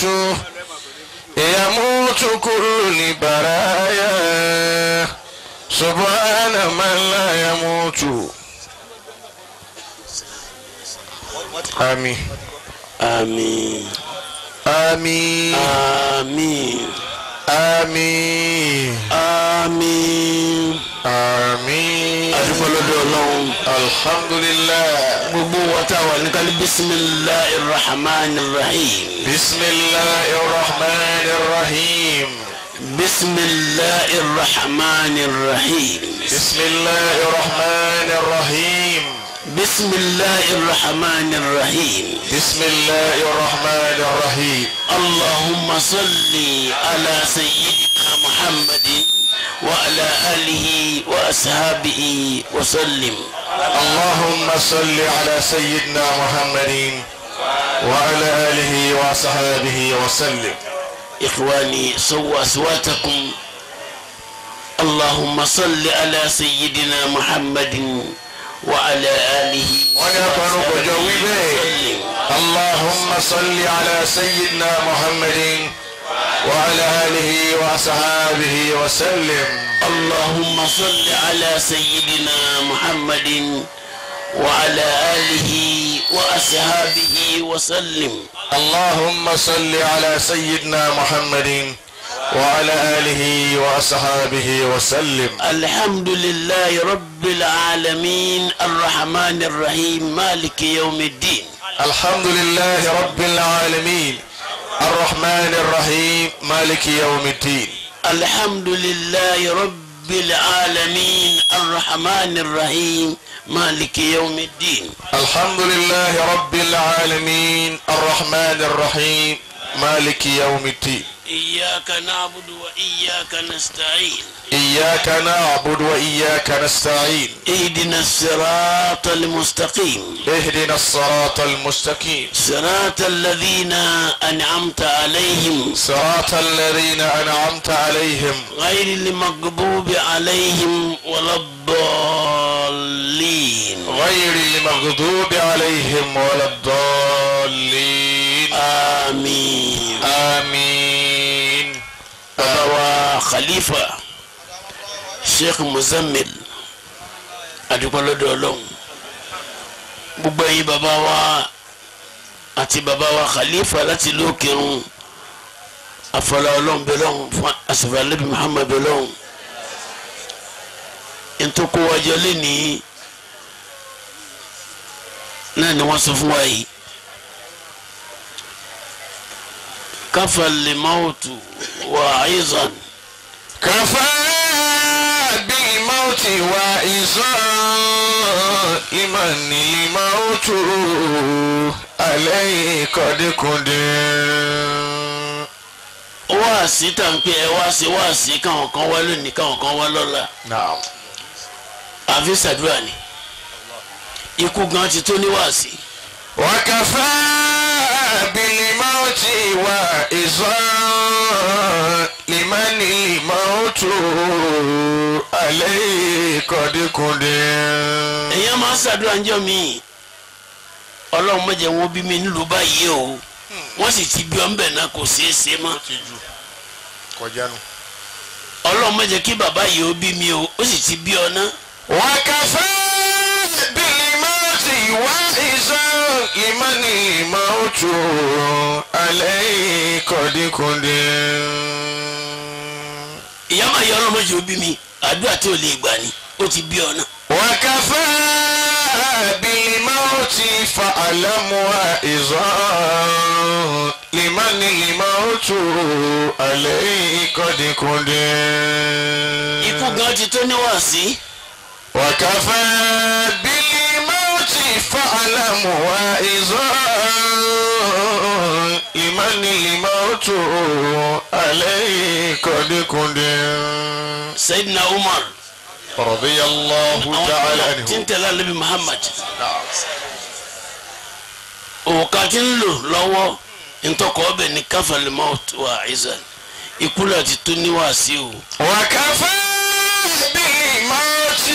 يموت يموت كل البرايا سبحان من لا يموت. آمين آمين آمين آمين آمين آمين آمين. Adúpẹ́ lọ́dọ̀ Ọlọ́run. Alhamdulillah. Gbogbo wa tá a wà ní kálí bisimilahi rahman rahim. Bisimilahi rahman rahim. Bisimilahi rahman rahim. Bisimilahi rahman rahim. Bisimilahi rahman rahim. Bisimilahi rahman rahim. Allahumma salli ala sayyidina Muhammadin wa ala alihi wa ashabihi wa sallim. اللهم صل على سيدنا محمد وعلى آله وصحبه وسلم. إخواني سووا أصواتكم. اللهم صل على سيدنا محمد وعلى آله وصحبه وسلم. اللهم صل على سيدنا محمد وعلى آله وصحبه وسلم. اللهم صل على سيدنا محمد وعلى آله وأصحابه وسلم. اللهم صل على سيدنا محمد وعلى آله وأصحابه وسلم. الحمد لله رب العالمين الرحمن الرحيم مالك يوم الدين. الحمد لله رب العالمين الرحمن الرحيم مالك يوم الدين. الحمد لله رب العالمين الرحمن الرحيم مالك يوم الدين. الحمد لله رب العالمين الرحمن الرحيم مالك يوم الدين. إياك نعبد وإياك نستعين. إياك نعبد وإياك نستعين. اهدنا الصراط المستقيم. اهدنا الصراط المستقيم. صراط الذين أنعمت عليهم. صراط الذين أنعمت عليهم. غير المغضوب عليهم ولا الضالين. غير المغضوب عليهم ولا الضالين. آمين آمين. Bàbá Khalifa Sheikh Muzammil, adúpẹ́ lọ́dọ̀ Ọlọ́run. Gbogbo ẹ̀yin bàbá wa àti bàbá wa Khalifa láti lókèrún, àfọlá Ọlọ́run bẹ lọ́hùn fún àsìfà Ànábì Muhammad bẹ lọ́hùn. Ntòkówájọ lẹ́nìí náà ni wọ́n sọ fún wa yìí. كفى الموت واعظا. كفى بالموت واعظا لمن الموت عليه قد قدر. Wáàsí tá n pè ẹ wáàsí wáàsí káwọn kan wá lónìí káwọn kan wá lọ́la. Naam. Àfi ṣàdúrà ni ikú gan ti tó ní wáàsí. وكفى بالموت واعظا لمن الموت عليه قد قدر. Èèyàn máa ń ṣàdúrà ńjọ́ mi, Ọlọ́run má jẹ́ wọn bí mi nílùú báyìí o, wọ́n sì ti bí ọ́nbẹ̀ náà kò ṣeé ṣe mọ́. Ọlọ́run má jẹ́ kí bàbá yìí ó bí mi o, ó sì ti bí ọ náà. وكفى بالموت واعظا لمن الموت عليه قد قدر. Ìyá máa yọ Ọlọ́run má jẹ́ ó bí mi, àdúrà tí ò lè gbà ni, ó ti bí ọ náà. وكفى بالموت فاعلم واعظا لمن الموت عليه قد قدر. Ikú gan ti tó ní wàásí. وكفى بالموت فاعلم واعظا لمن الموت عليه قد قدر. Sayyidina Umar رضي الله تعالى عنه. Tí ń tẹ̀lé Ànábì Muhammad. Òkà tí ń lò lọ́wọ́ ntọ́kọ̀ ọbẹ̀ ní kafal maut wa'izan, ikú láti tó ní wàásí o. وكفى بالموت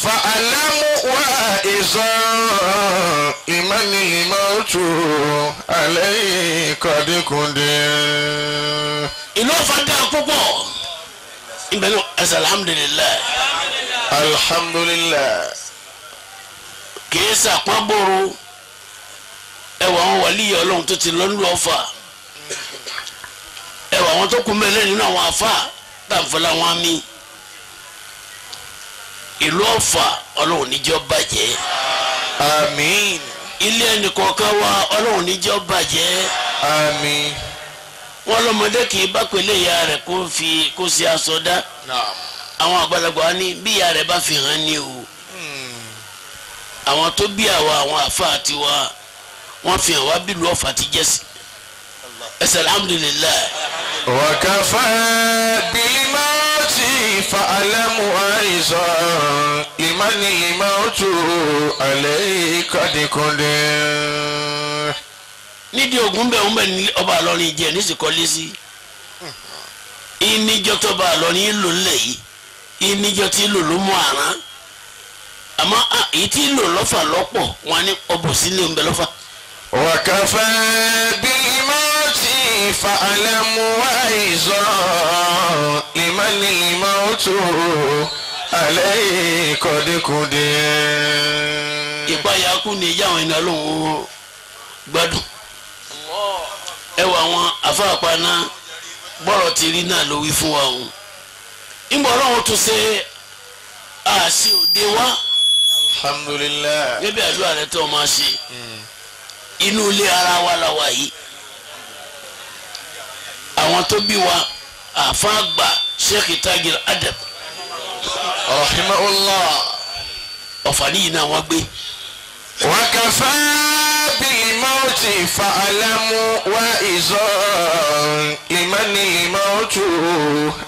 فاعلم واعظا واعظا لمن الموت عليه قد قدر. Ìlú Ọ̀fà dáa púpọ̀. Ibẹ̀ náà ẹsẹ̀ alhamdulilayi. Alhamdulillah. Kìí sàpábòrò ẹwà àwọn wàlíyà Ọlọ́run tó ti lọ nílùú Ọ̀fà, ẹwà àwọn tó kún mẹ́lẹ́ nínú àwọn afa tàǹfọ̀lá wọn mi. Ìlú Ọ̀fà Ọlọ́run níjọ́ bàjẹ́. Àmín. Ilé ẹnìkọ̀ọ̀kan wa Ọlọ́run níjọ́ bàjẹ́. Àmín. Wọn lọmọdé kì í bá pèlè ìyá rẹ̀ kó fi kó ṣe aṣọ dá. Àwọn àgbàlagbà wa ní bí ìyá rẹ̀ bá fi hàn ní o. Àwọn tó bí àwa àwọn àfa àti wa wọ́n fi hàn wá bílùú Ọ̀fà ti jẹ́ sí. Ẹsẹ̀ alhamdulilayi. وكفى بالموت فألم أيضا لمن الموت عليه قد قدر. Nídìí ogun bẹ́ẹ̀ ń bẹ̀ ní ọba Ìlọrin jẹ́ nísìkọ́lé sí. Ìníjọ́ tó bá Ìlọrin lò ńlẹ̀ yìí, ìníjọ́ tí lò ló mú àrán. Àmọ́ èyí tí lò lọ́fà lọ́pọ̀ wọn ní ọbọ̀ sílé ń bẹ lọ́fà. وكفى بالموت فألم واعظا لمن الموت عليه قد قدر. Ìpayà kú ni ìyá àwọn ẹni Ọlọ́run gbádùn. Ẹ wọ àwọn afáàpaná bọ́rọ̀ ti rí náà ló wí fún wa o. Ìgbà Ọlọ́run tún ṣe àṣì òde wá. Alhamdulillah. Gẹ́gẹ́ bí àdúrà rẹ tó máa ṣe. Inú ilé ara wa la wà yìí. Àwọn tó bí wa àfáàgbà Sheikh Tajul Adab rahimahullah. Ọ̀fà níyì náà wọ́n gbé. وكفى بالموت فألم واعظا لمن الموت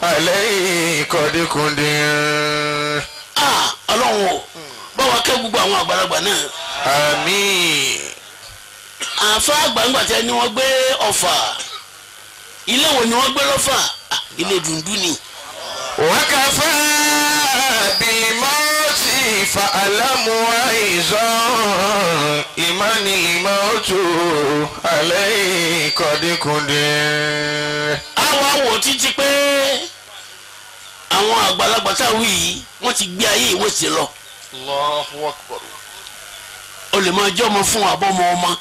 عليه قد قدر. Ọlọ́run o báwa kẹ́ gbogbo àwọn àgbàlagbà náà. Àmín. Àfa àgbàǹgbà tí ẹni wọ́n gbé Ọ̀fà, ilé wo ni wọ́n gbé lọ́fà? Ilé dundun ni. وكفى بالموت فألم واعظا لمن الموت عليه قد قدر. Àwọn awò títí pé àwọn àgbàlagbà táwọn yìí wọ́n ti gbé ayé ìwé sí lọ. Allahu Akbar. O lè máa jẹ́ ọmọ fún àbọ̀mọ ọmọ.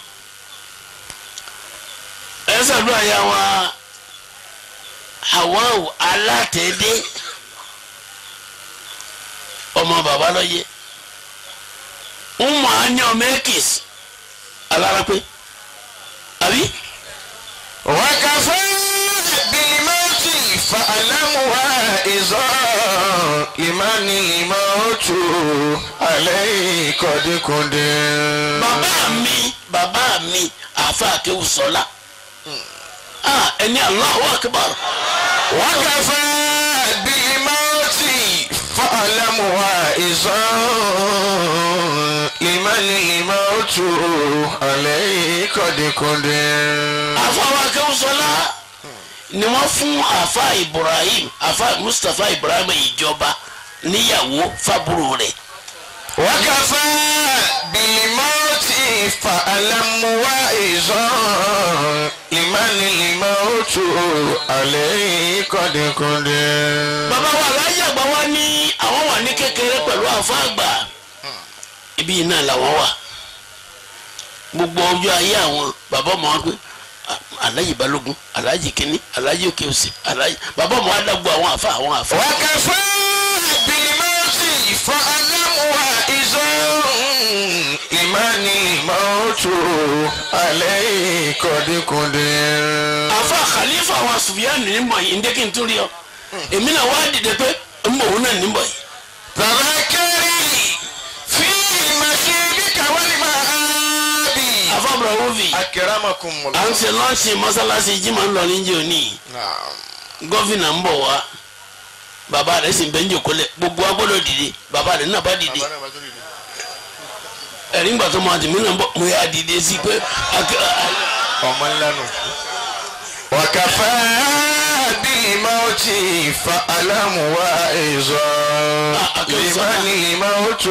Ẹ ṣàdúrà ya wa Hawau alátẹ̀dé ọmọ bàbá lọ́yẹ ń mọ̀ á ní ọmọ ekis alára pé àbí. وكفى بالموت فألم واعظا لمن الموت عليه قد قدر. Bàbá mi àfa Akéwùsọ́lá ẹni Allahu Akbar. وكفى بالموت فألم واعظا لمن الموت عليه قد قدر. Àfa Akéwùsọ́lá ni wọ́n fún àfa Ibrahim, àfa Mustapha Ibrahim ìjọba níyàwó fábúrò rẹ̀. وكفى بالموت فألم واعظا لمن الموت عليه قد قدر. Bàbá wa aláyé àgbà wa ní àwọn wà ní kékeré pẹ̀lú àfa àgbà, ibi náà làwọn wà gbogbo ọjọ́ ayé àwọn. Bàbá ọmọ wa pé Aláyé Balógun, Aláyé kínní, Aláyé òkè òsì, Aláyé bàbá ọmọ wa dàgbò àwọn àfa àwọn àfa. وكفى بالموت فألم واعظا لمن الموت عليه قد قدر. Àfa Khalifa wa Sufyan ní mọ̀ yìí, ndé kí n tún rí ọ. Èmi náà wá dìde pé ń bọ̀ òun náà ní mọ̀ yìí. تذكري في مشيبك والمآب. Àfa Ibrahimovic. أكرمكم À ń الله. ṣe lọ́ọ̀ṣì mọ́sálásí jimá ń lọ níjẹ́ òní. نعم. Gọ́fìnà ń bọ̀ wá, bàbá rẹ̀ sì ń bẹ́ ń jòkó lẹ̀, gbogbo wa gbọ́dọ̀ dìde, bàbá rẹ̀ náà bá dìde. Ẹ̀rí ńgbà tó máa tèmi náà ń bọ̀, mo yà dìde sí pé ọmọ ńlá nù. وكفى بالموت فألم واعظا لمن الموت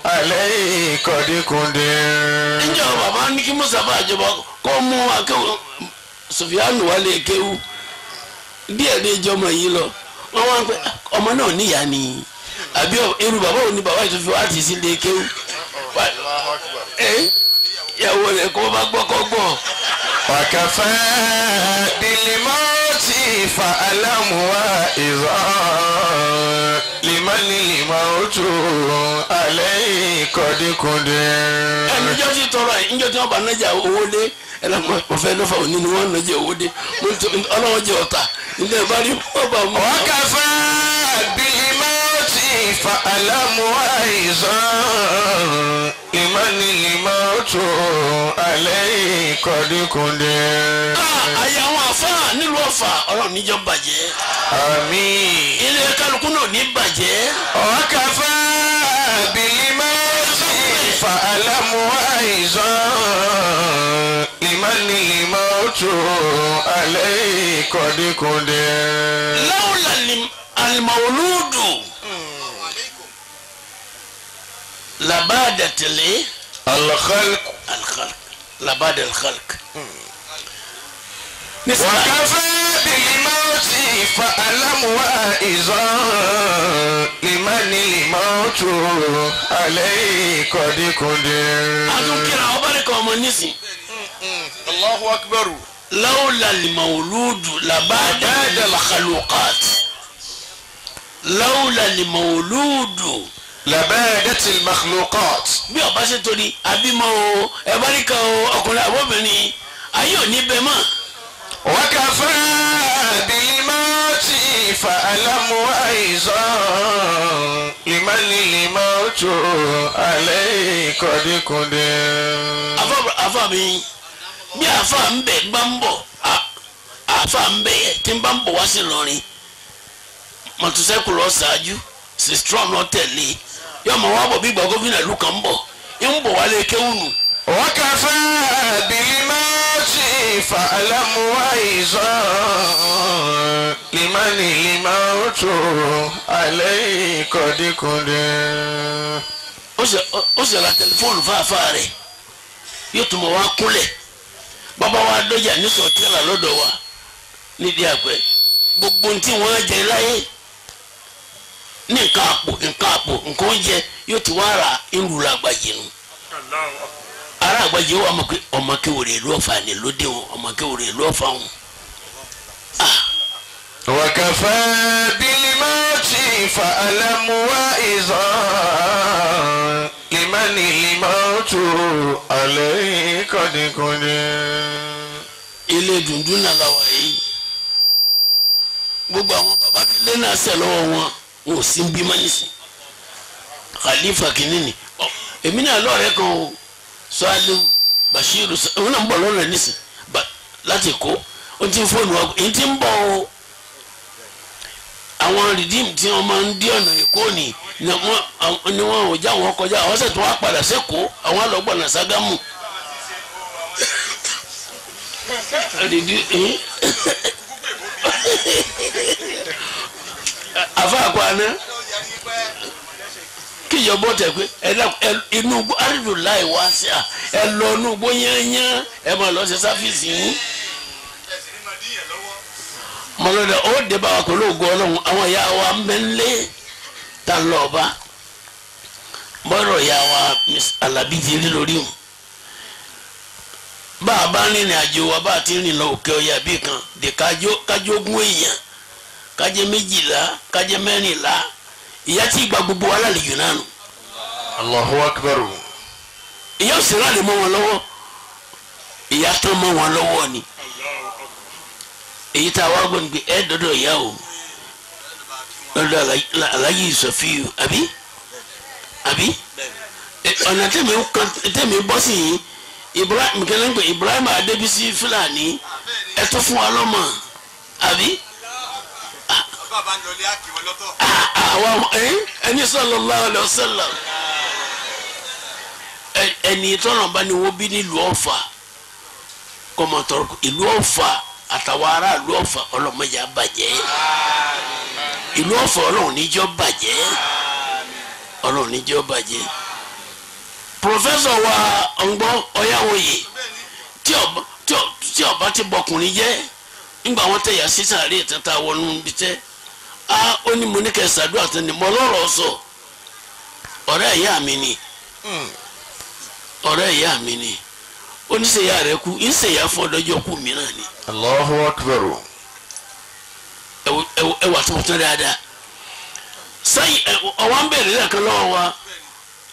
عليه قد قدر. Ǹjẹ́ o bàbá ní kí Mustapha àjọba kó mú akéwù Sufiyanu wálé kéwù díẹ̀ ní ìjọmọ yìí lọ wọ́n wá ń pẹ́ ọmọ náà níyà ni àbí irú bàbá òní bàbá yìí tó fi wá ti sí lé kéwù ìyàwó rẹ̀ kó bá gbọ́ kó gbọ́. وكفى بالموت فألم واعظا لمن الموت عليه قد قدر. Ẹnu jọ́ ti tọrọ ẹ̀ njọ́ tí wọ́n bá nájà owó dé mo fẹ́ lọ́fà òní ni wọ́n nájà owó dé ọlọ́wọ́ jẹ ọ̀tá ilé ẹ̀ bá rí wọ́n bá mú. وكفى بالموت فألم واعظا لمن الموت عليه قد قدر. Àyà àwọn àfáà nílùú Ọ̀fà ọlọ́run níjọ́ bàjẹ́. Àmín. Ilé kálukú náà ní bàjẹ́. وكفى بالموت فألم واعظا لمن الموت عليه قد قدر. لولا المولود لبادت الخلق الخلق لباد الخلق. وكفى بالموت فألم واعظا لمن الموت عليه قد قدر. Àtúnkìrà ọba rẹ̀ kọ́ ọmọ nísìn. الله أكبر. لولا المولود لباد المخلوقات. لولا المولود لبادت المخلوقات. Bí ọba ṣe torí àbímọ o ẹ̀báríkà o ọkùnrin àbọ̀bìnrin ayé ò ní bẹ mọ́. وكفى بالموت فألم واعظا لمن الموت عليه قد قدر. Afa mi bí afa ń bẹ bá ń bọ̀ afa ń bẹ tí ń bá ń bọ̀ wá sí Ìlọrin mọ̀tòsẹ́kù lọ ṣáájú sistrom lọ tẹ̀lé yóò mọ̀ wá bọ̀ bí ìgbà gómìnà ìlú kan ń bọ̀ ń bọ̀ wálé kéwùnù. وكفى بالموت فألم واعظا لمن الموت عليه قد قدر. Ó sì ra tẹlifóònù fáfá rẹ̀ yóò tún mọ̀ wá kúnlẹ̀ bàbá wa dọ́jà ní sọ̀tẹ́là lọ́dọ̀ wa nídìí àpẹ gbogbo ntí wọ́n jẹ láyé ní nǹkan àpò nǹkan àpò nǹkan oúnjẹ yóò ti wá ra ìlú làgbàjì nù. Ará àgbàjì wà mọ̀ pé ọmọ kéwòrè ìlú Ọ̀fà ni lóde wọn ọmọ kéwòrè ìlú Ọ̀fà wọn. وكفى بالموت فألم واعظا لمن الموت عليه قد قدر. Ilé dundun náà la wà yìí gbogbo àwọn bàbá kílé náà sẹ̀ lọ́wọ́ wọn wọn ò sí bí mọ́nìsì Khalifa kìíní ni èmi náà lọ́ọ̀rẹ́ kan o Saliu Bashiru òun náà ń bọ̀ lọ́rẹ̀ nísìn láti kó o ti ń fóònù wa èyí ti ń bọ̀ o àwọn rìdíìmù tí wọ́n máa ń dí ọ̀nà Èkó ni wọ́n ò já wọn kọjá àwọn sì tún wá padà sẹ́kọ̀ọ́ àwọn àlọ́gbọ̀nà Ṣàgámù. Afa àkọ́ àná kíjọba ọ̀tẹ̀ pé inú àrídùn láì wá sí à ẹ lọ inú igbó yányán ẹ máa lọ ṣe sáfíìsì yín. Mọlọ́dà ó dé bá wa pẹ̀lú ògo Ọlọ́run àwọn ìyá wa ń bẹ ń lé ta lọ ọba bọ́rọ̀ ìyá wa Alábí ti rí lórí o bá a bá rìnrìn àjò wa bá a ti rìn lọ òkè ọ̀yà bí kan dè kájógún èèyàn kájẹ 12 kájẹ 14 ìyá tí gba gbogbo wa lálejò náà nù. Allahu Akbar. Ìyá ò sì ráàlì mọ́ wọn lọ́wọ́ ìyá tán mọ́ wọn lọ́wọ́ ni èyí tá a wá gbọ́n pé ẹ dọ́dọ̀ ìyá o lọ́dọ̀ Aláyí Sọfíù àbí àbí ọ̀nà tẹ̀mí bọ́ sí yìí Ibrahim kẹlẹ́ ń pè Ibrahim Adébísí Fúlàní ẹ tó fún wa lọ́mọ àbí. Ẹni sallallahu alaihi wasallam ẹni tọ́nà bá ní wọ́n bí nílùú Ọ̀fà kọ́mọ̀tọ́rọ̀ ìlú Ọ̀fà Àtàwọn aráàlú Ọ̀fà ọlọ́mọdé àbàjẹ́. Ìlú Ọ̀fà Ọlọ́run níjọ́ bàjẹ́. Ọlọ́run níjọ́ bàjẹ́. Pòfẹ́sọ̀ wa ọ̀ngbọ́n Ọ̀yáwòye tí ọba ti bọkùnrin jẹ́ ńgbà wọn tẹ̀yà sísàárè tata wọnú bí tẹ́ a ó ní mo ní kẹ́ ṣàdúrà tó ní mo lọ́rọ̀ sọ ọ̀rẹ́ ìyá mi ni ọ̀rẹ́ ìyá mi ni ó ní ṣèyá rẹ kú ń ṣèyá fún ọdọjọ́ kú mìíràn ni. Allahu Akbar. Ẹ wà tó tán dáadáa sẹ́yìn ọwọ́ ń bẹ̀rẹ̀ lẹ́ẹ̀kan lọ́wọ́ wa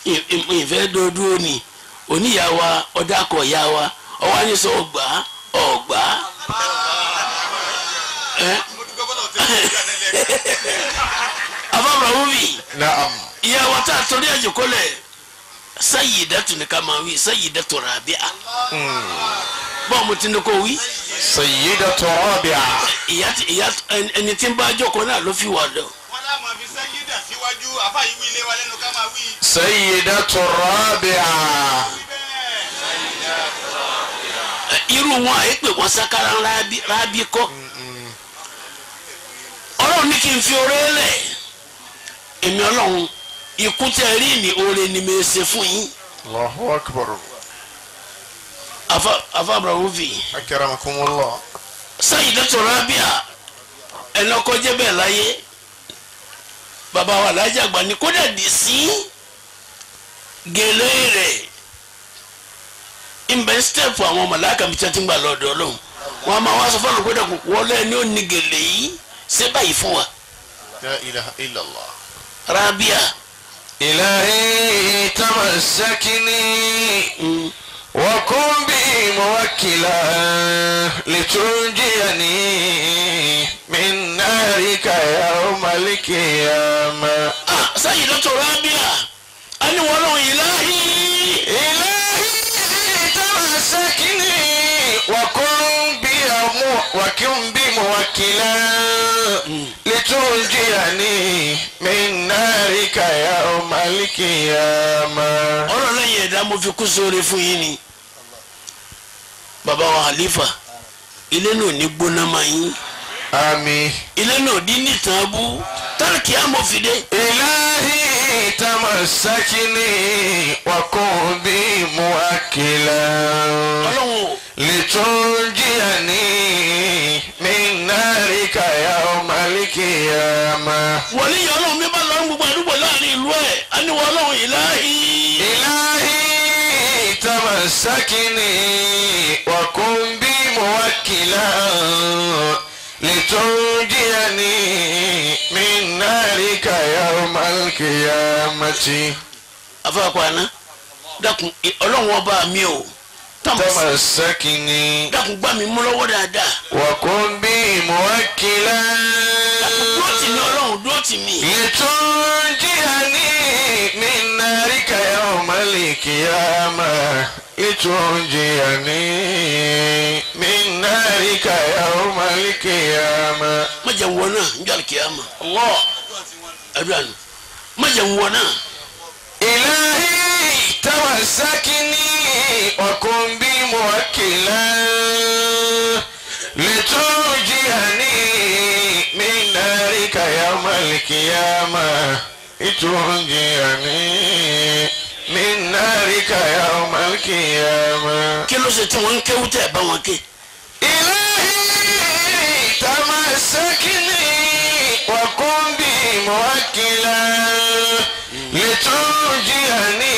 ìfẹ́ dúró ni oníyà wa ọ̀dàkọ̀ ìyá wa ọwọ́ á ní sọ ọgbà ọgbà. Afábàrà wúbi ìyá wa tá a torí àjòkólẹ̀ Sayyidatu ní ká máa wí Sayyidatu Rabi'a bọ́ọ̀ mo ti ní kó wí. Sayyidatu Rabi'a. Ìyá ẹni tí ń bá jókòó náà ló fi wà lọ. Sayyidatu Rabi'a. Irú wọn àyè pé wọn sakara rábí kọ́. Ọlọ́run ní kí n fi oore lẹ̀ èmi Ọlọ́run ikú tẹ́ rí ni oore ni mi ṣe fún yín. Allahu Akbar. Afa abrahufi. Akramakumullah. Sayyidatu Rabi'a ẹnì ọkọ jẹ́ bẹ́ẹ̀ láyé bàbá wa Alhaji Àgbà ni kódà dì sí gèlè rẹ̀ nbẹ step àwọn màláíkà mi tí wọ́n ti ń gbà lọ́dọ̀ Ọlọ́run wọn a máa wá sọ fọlọ́ kódà wọlé ẹni ó ní gèlè yìí ṣé báyìí fún wa. La ilaha illallah. Rabia. Ilahi tamassakini wa kun bi muwakkila litunjiyani min narika yawmal qiyamah. Sayyidatu Rabia ani wọlọ́run ilahi. Ilahi tamassakini wa kun bi وكن بموكلا لتنجيني من نارك يوم القيامة. Ọ̀rọ̀ lẹ́yìn ẹ̀dá mo fi kú sóore fún yín ni bàbá wa Khalifa ilé náà ní gbóná máa yín. Àmín. Ilé náà dín nìtàn bú tálíkì àmọ̀fìdé. Ilahi tamassakini wa kun bi muwakkila. Ọlọ́run litunjiyani min narika yawmal qiyamah. Wọlé yọ Ọlọ́run mi bá lọ gbogbo àdúgbò láàrin ìlú ẹ̀ á ní wọ́n Ọlọ́run ilahi. Ilahi tamassakini wa kun bi muwakkila litunjiyani min narika yawmal qiyamati. Afọwọ́kọ̀ àná dákun Ọlọ́run ọba mi o. Tamassakini. Dákun gbá mi mú lọ́wọ́ dáadáa. Wa kun bi muwakkila. Dákun dúró tì mí Ọlọ́run dúró tì mí. Litunjiyani min narika yawmal qiyamah. Litunjiyani min narika yawmal qiyamah. Má jẹ́ wọ náà njọ́ àlùkìyámà. Allah. Àdúrà nù. Má jẹ́ wọ náà. Ilahi tamassakini wa kun bi muwakkila litunjiyani min narika yawmal qiyamah. Litunjiyani min narika yawmal qiyamah. Kí ló ṣe tí wọ́n ń kéwú tẹ̀ bá wọn ké? Ilahi tamassakini wa kun bi muwakkila litunjiyani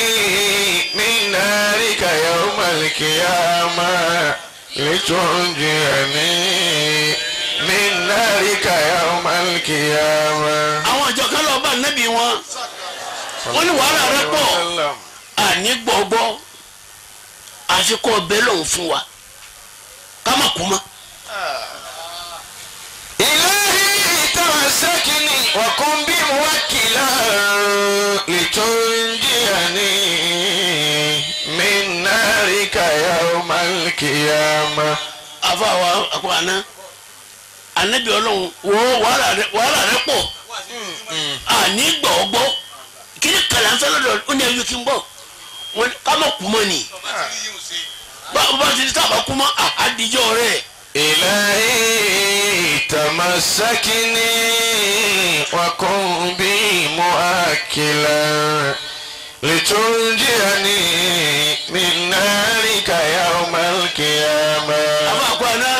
min narika yawmal qiyamah. Litunjiyani min narika yawmal qiyamah. Àwọn àjọ kan lọ bá nẹ́bí wọn wọ́n ní wàhálà rẹ pọ̀ àní gbọ́gbọ́ àfikún ọbẹ̀ lòun fún wa ká má kú mọ́. Ilahi tamassakini wa kun bi muwakkila litunjiyani min narika yawmal qiyamah. Àfàwọ̀ àkọ́àná anabi Ọlọ́run wo wàhálà rẹ pọ̀ àní gbọ́gbọ́ kí ni kàlàǹfẹ́ lọ́dọ̀ ó ní ẹyú kí n bọ̀ wọn ká má kú mọ́ ni bá ti di tábà kú mọ́ àdìjọ́ rẹ̀ إلهي تمسكني وكن بي مؤكلا لتنجيني من نارك يوم القيامة. Àbá àgbàna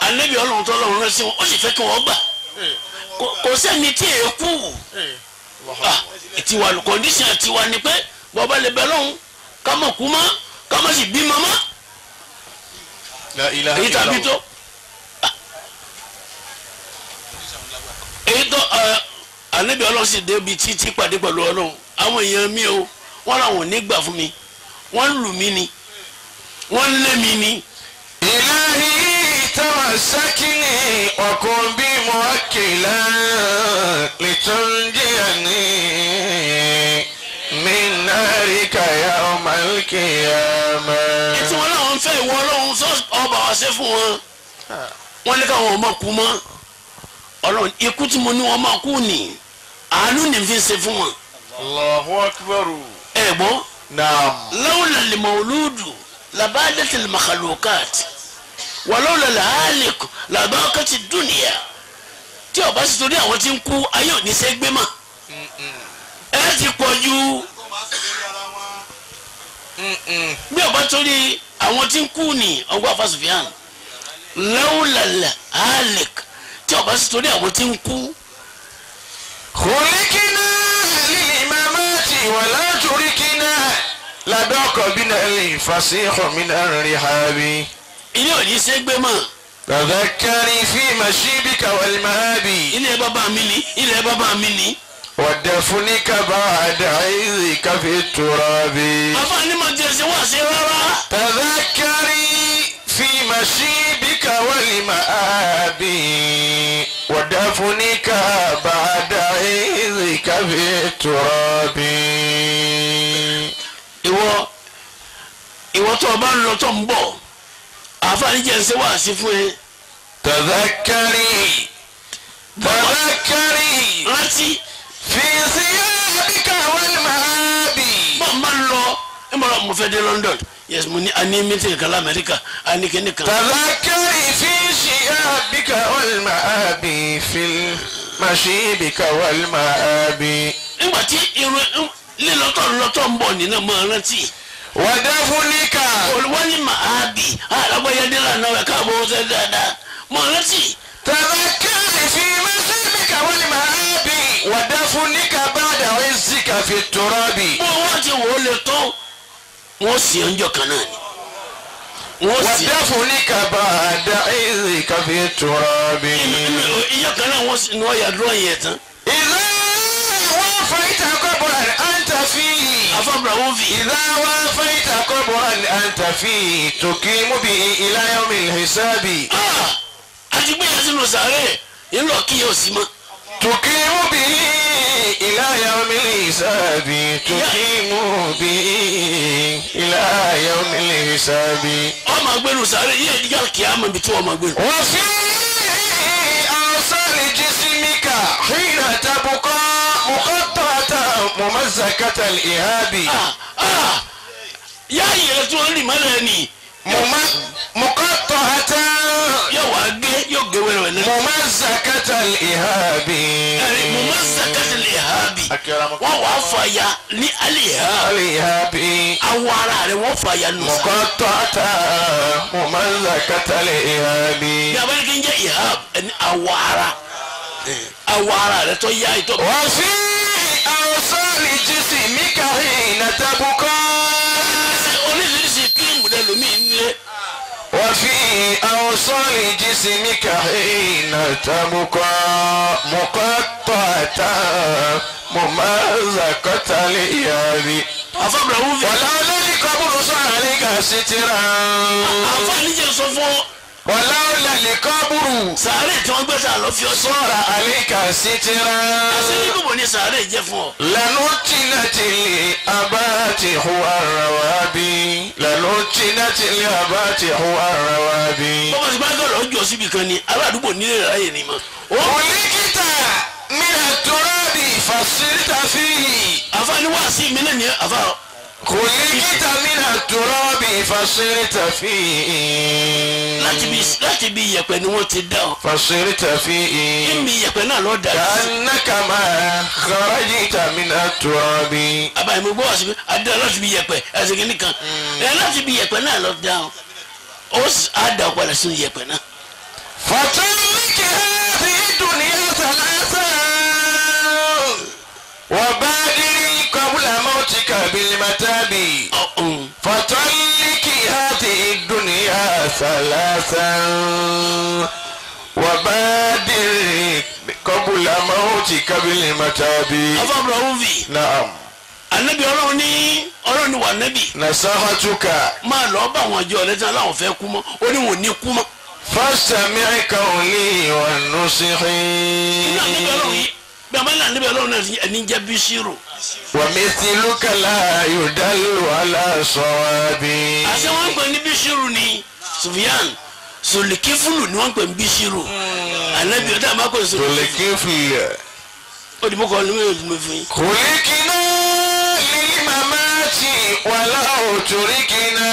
Ànábì Ọlọ́run tó Ọlọ́run rán sí wọn ó sì fẹ́ kí wọ́n gbà kò sẹ́ni tí èé kú tiwa kọ́ndíṣàn tiwa ni pé bọ́ba lè bẹ lọ́hùn ká mọ̀ kú mọ́ ká mọ̀ sì bí mọ́ mọ́ èyí tàbí tó èyí tó Ànábì Ọlọ́run sì débi títí pàdé pẹ̀lú Ọlọ́run àwọn èèyàn mi o wọ́n làwọn ò ní gbà fún mi wọ́n lù mí ni wọ́n lé mi ni. إلهي تمسكني وكن بي موكلا لتنجيني من نارك يوم القيامة. Ètò wọn làwọn ń fẹ́ ìwọ Ọlọ́run sọ ọba wa ṣe fún wọn wọ́n ní káwọn ọmọ kú mọ́ Ọlọ́run ikú tí mo ní wọn máa kú ni àánú ní fi ṣe fún wọn. Allahu akbar. Ẹ gbọ́. Naam. Lawla al-mawludu labadat al-makhluqat walawla al-halik labaqat ad-dunya. Tí ó bá sì torí àwọn tí ń kú ayé ò ní ṣe gbé mọ́ ẹ ti pọ̀ ju bí ó bá torí àwọn tí ń kú ní ọgbà fasufiyan lawla al-halik tí ó bá sì torí àwọn tí ń kú. Khuliqna lil-mamati wala turikna ladọ́kọ̀ bí náà lè fàṣíhọ̀ mi náà rí ha bí. Ilé ò ní ṣe gbé mọ́. Tadhakkari fi mashibika wal mahabi. Ilé bàbá mi ni ilé bàbá mi ni. Wadafunika ba'da izika fi turabi. Bàbá ni mo jẹ ṣe wá sí rárá. Tadhakkari fi mashibika wal mahabi. Wadafunika ba'da izika fi turabi. Ìwọ tó o bá ń lọ tó ń bọ̀ àfààní jẹ́ ṣe wá sí fún ẹ. Tadhakkari tadhakkari rántí. Fi thiyabika wal mahabi. Bọ́n bá ń lọ ẹ mọ̀ mo fẹ́ dé London yes mo ní a ní meeting kan lamẹ́ríkà a ní kíní kan. Tadhakkari fi thiyabika wal mahabi fi mashibika wal mahabi. Nígbà tí irun lílọ́tọ̀ lọ́tọ̀ ń bọ̀ nínú mọ́ rántí. Wadafunika. Olùwálì màábì alágbáyé lànà rẹ̀ káàbọ̀ ọ̀sẹ̀ dáadáa mọ́ rántí. Tadhakkari fi mashibika wal mahabi wadafunika ba'da izzika fi turabi. Bó wọ́n ti wò ó lè tó wọ́n sì ń jọ kan náà ni. Wadafunika ba'da izzika fi turabi. Ìjọ kan náà wọ́n sì ní wọ́n yà dúró yẹn tán. Idha wafayta qabran anta fihi. إذا وافيت قبرا أنت فيه تقيم به إلى يوم الحساب. تقيم به إلى يوم الحساب تقيم به إلى يوم الحساب. وفي أوصال جسمك حين تبقى مقطعة ممزكة الإهاب. Yá ìyẹn tí wọ́n rì mọ́lẹ̀ ni. مقطعة. Yóò wá gé yóò gé wẹ́rẹ́ wẹ́rẹ́. ممزكة الإهاب. ممزكة الإهاب. Wọ́n wá fàyà ní alihab. الإهاب. Awọ ara rẹ̀ wọ́n fàyà nù. مقطعة ممزكة الإهاب. Bí a bá ní kí n jẹ́ ihab ẹni awọ ara awọ ara rẹ̀ tó yá ìtọ́. وفي أوصال جسمك حين تبقى. Oríṣiríṣi kírímù lẹ lómi ń lé. وفي أوصال جسمك حين تبقى مقطعة ممزقة الإياب. ولولا القبر صار عليك سترا. Àfààní jẹ́ sọ fún ọ. ولولا القبر Sàárè tí wọ́n gbé sà lọ fi ọ sí. صار عليك سترا. Àṣírí kò ní sàárè jẹ́ fún ọ. لنتنت الأبات هو الروابي لنتنت الأبات هو الروابي. Bọ́bá ti bá gbọ́dọ̀ jọ síbi kan ni aládùúgbò nílé ráyè ni mọ́. خلقت من التراب فصرت فيه. Àfààní wá sí mi náà ní àfà. Khuliqta mina turabi fasirta fihi. Láti bí iyẹ̀pẹ̀ ni wọ́n ti dá ọ. Fasirta fihi. Níbi iyẹ̀pẹ̀ náà lọ dà sí. Ka'annaka ma kharajta mina turabi. Àbáyé mo gbọ́ wá sí pé adé láti bí iyẹ̀pẹ̀ ẹsẹ̀ kìíní kan. Ẹ láti bí iyẹ̀pẹ̀ náà lọ dá ọ. Ó á dà ọ padà sínú iyẹ̀pẹ̀ náà. Fatallik hadhihi dunya thalatha. Wa badiri qabla mautika bil matabi. Fatallik hadhihi dunya thalatha. Wa badiri qabla mautika bil matabi. Afa Naam. Anabi Ọlọ́run ní Ọlọ́run ní wà nábì. Nasahatuka. Máa lọ bá àwọn àjọ ọ̀lẹ́sìn aláwọ̀ fẹ́ kú mọ́, ó ní wọn ò ní kú mọ́. Fastami' qawli wa nusihi. Inú ànábì Ọlọ́run yìí bí a bá ní ànábì Ọlọ́run náà ẹni jẹ́ Bíṣírù. Wa mithluka la yudallu ala sawabi. Àṣẹ wọn ń pè ní Bíṣírù ni Sufyan Solikifulu ni wọ́n ń pè ní Bíṣírù. Ànábì ọ̀dà máa kò Solikifulu. Ó dìbò kọ́ ni mi ò dìbò fún yín. Khuliqna lil mamati wala turikna.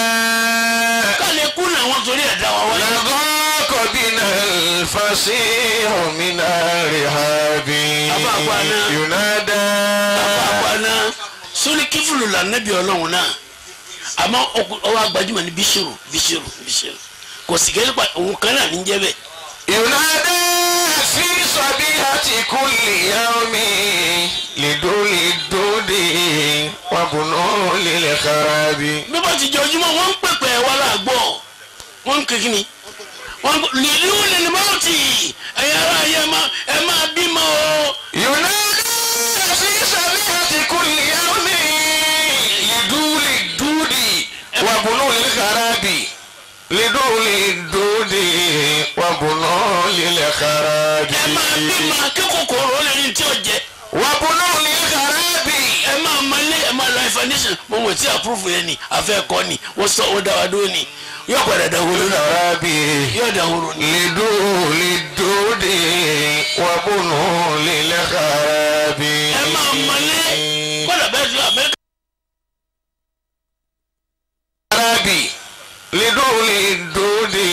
Kálẹ̀ kú náà wọ́n torí ẹ̀dá wa wáyé. Ladaqa bina al-fasihu min ar-rihabi. Yunada. Àbàkùnà Solikifulu là nẹ́bí Ọlọ́run náà. Àmọ́ ọwọ́ agbájúmọ̀ ní Bíṣírù Bíṣírù Bíṣírù. Kò sì kẹ́lẹ́ pa òun kan náà ní jẹ́ bẹ́ẹ̀. Yunada fi sabihati kulli yawmi liduli dudi wa bunu lil kharabi. Bí wọ́n ti jẹ ojúmọ́ wọ́n ń pèpè wá láàgbọ́ wọ́n ń kékeré wọ́n lìlú lìlú mọ́ọ̀tì ẹ̀yà ara yẹ ẹ máa bímọ o. Yunada fi sabihati kulli yawmi liduli dudi wa bunu lil kharabi. Liduli dudi wa bunu lil kharabi. Ẹ máa bímọ kí kòkòrò lè ní tí ó jẹ. Wa bunu lil kharabi. Ẹ máa malé ẹ máa lọ information mo mọ̀ tí àpúrúfù yẹn ni àfẹ́ kọ́ ni wọ́n sọ ó dáwà dúró ni yóò padà dahoro náà. Kharabi. Yóò dahoro ni. Liduli dudi wa bunu lil kharabi. Ẹ máa malé kọ́dà bẹ́ẹ̀ tí Amẹ́ríkà. Kharabi. Liduli dudi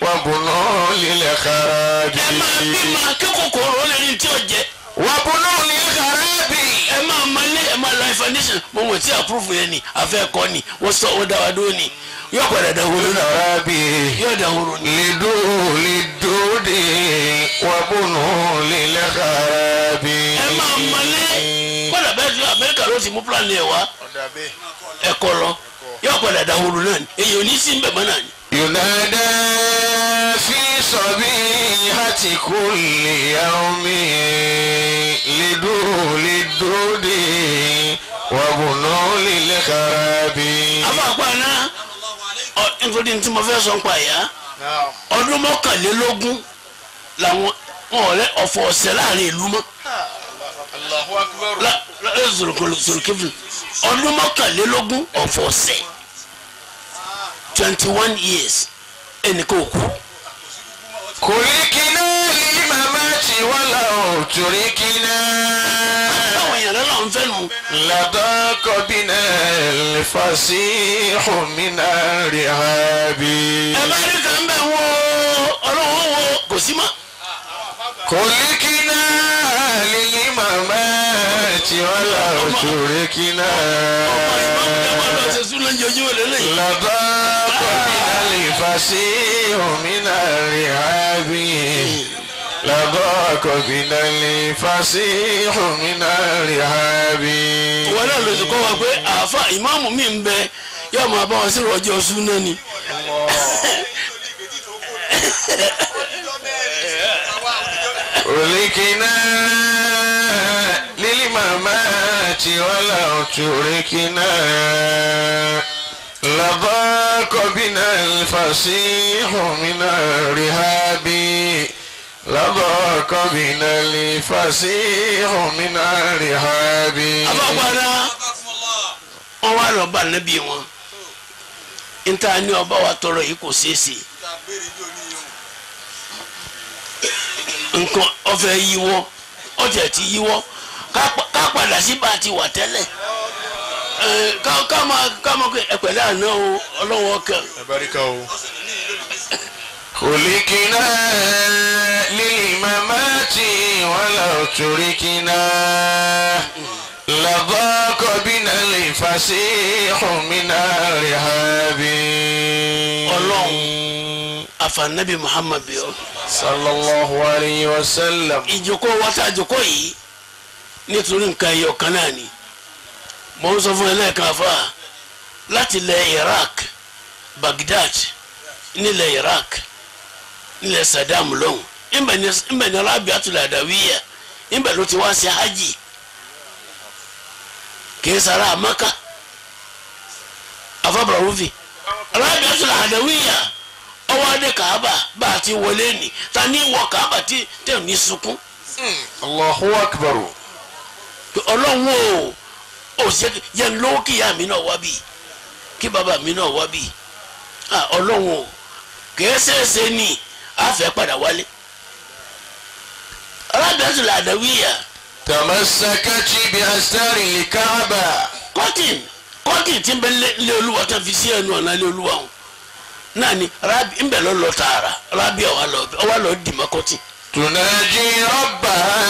wa bunu lil kharabi. Ẹ máa bímọ kí kòkòrò lè ní tí ó jẹ. Wa bunu lil kharabi. Ẹ máa malé ẹ máa lọ information mo mọ̀ tí àpúrúfù yẹn ni àfẹ́ kọ́ ni wọ́n sọ ó dáwà dúró ni yóò padà dahoro náà. Kharabi. Yóò dahoro ni. Liduli dudi wa bunu lil kharabi. Ẹ máa malé kọ́dà bẹ́ẹ̀ tí Amẹ́ríkà ló ti mú pílánì ẹ̀ wá ẹ̀kọ́ lọ yóò padà dahoro náà ni èyí ò ní sí ń bẹ̀ mọ́ náà ni. Yunada fi sabihati kulli yawmi liduli dudi wa bunu lil kharabi. Àbàgbà náà nítorí tí mo fẹ́ sọ ń pa ìyá ọdún 21 làwọn ọ̀rẹ́ ọ̀fọ̀ ọ̀sẹ̀ láàrin ìlú mọ́. Sọ̀rọ̀kẹ́fì ọdún 21 ọ̀fọ̀ ọ̀sẹ̀ 21 years ẹnìkan ò kú. Khuliqna lil mamati wala turikna. Báwọn èèyàn lọ́la ń fẹ́ nu. Ladaqa bina al-fasihu min ar-rihabi. Ẹ bá rí kan bẹ́ẹ̀ wo ọlọ́wọ́ wo kò sí mọ́. Khuliqna lil mamati wala turikna. Ọmọ ìmọ̀mù dábàá lọ ṣe sún lóúnjẹ ojú wọlé lẹ́yìn. Ladaqa bina al-fasihu min ar-rihabi. Ladaqa bina al-fasihu min ar-rihabi. Wọ́n náà lọ sí kọ́ wa pé àáfà ìmáàmù mi ń bẹ yóò máa bá wọn sí ọjọ́ súná ni. Khuliqna lil mamati wala turikna. Ladaqa bina al-fasihu min ar-rihabi. Ladaqa bina al-fasihu min ar-rihabi. Àbàgbàdà wọn wá lọ bá nábì wọn níta ní ọba wa tọrọ yìí kò ṣeé ṣe nǹkan ọfẹ yíwọ́ ọjà ti yíwọ́ ká padà sí bá a ti wà tẹ́lẹ̀. Ká máa pé ẹ pẹ̀lẹ́ àná o ọlọ́wọ́ kan. Ẹ báríkà o. خلقنا للممات ولو تركنا لضاق بنا الفسيح من الرهاب. Ọlọ́run àfànàbí Muhammad bí ọ. Sallallahu alayhi wa sallam. Ìjókòó wa tá a jókòó yìí nítorí nǹkan ẹyọ kan náà ni mo ń sọ fún ẹlẹ́ẹ̀kan afá láti ilẹ̀ Iraq, Baghdad nílẹ̀ Iraq nílẹ̀ Saddam lọ́hùn ńbẹ̀ ní Rabi'atul Adawiyya ńbẹ̀ ló ti wá sí hajj kìí sara Maka afábàrúfì Rabi'atul Adawiyya ọwọ́ adé Kaaba bá a ti wọlé ní ta ní wọ Kaaba tí tẹ̀ ní sunkún. Allahu akbar. Ọlọ́run o ò ṣe yẹn lówó kí ìyá mi náà wá bí kí bàbá mi náà wá bí Ọlọ́run o kìí ṣeéṣe ni a fẹ́ padà wálé. Rabi'atul Adawiyya. Tamassakat bi astaril Kaaba. Kọ́tìn tí ń bẹ lé olúwa tó fi sí ẹnu ọ̀nà lé olúwa wọn náà ni rabi ń bẹ lọ tààrà rabi ọwọ́ lọ dì mọ́ kọ́tìn. Tunaji rabbaha.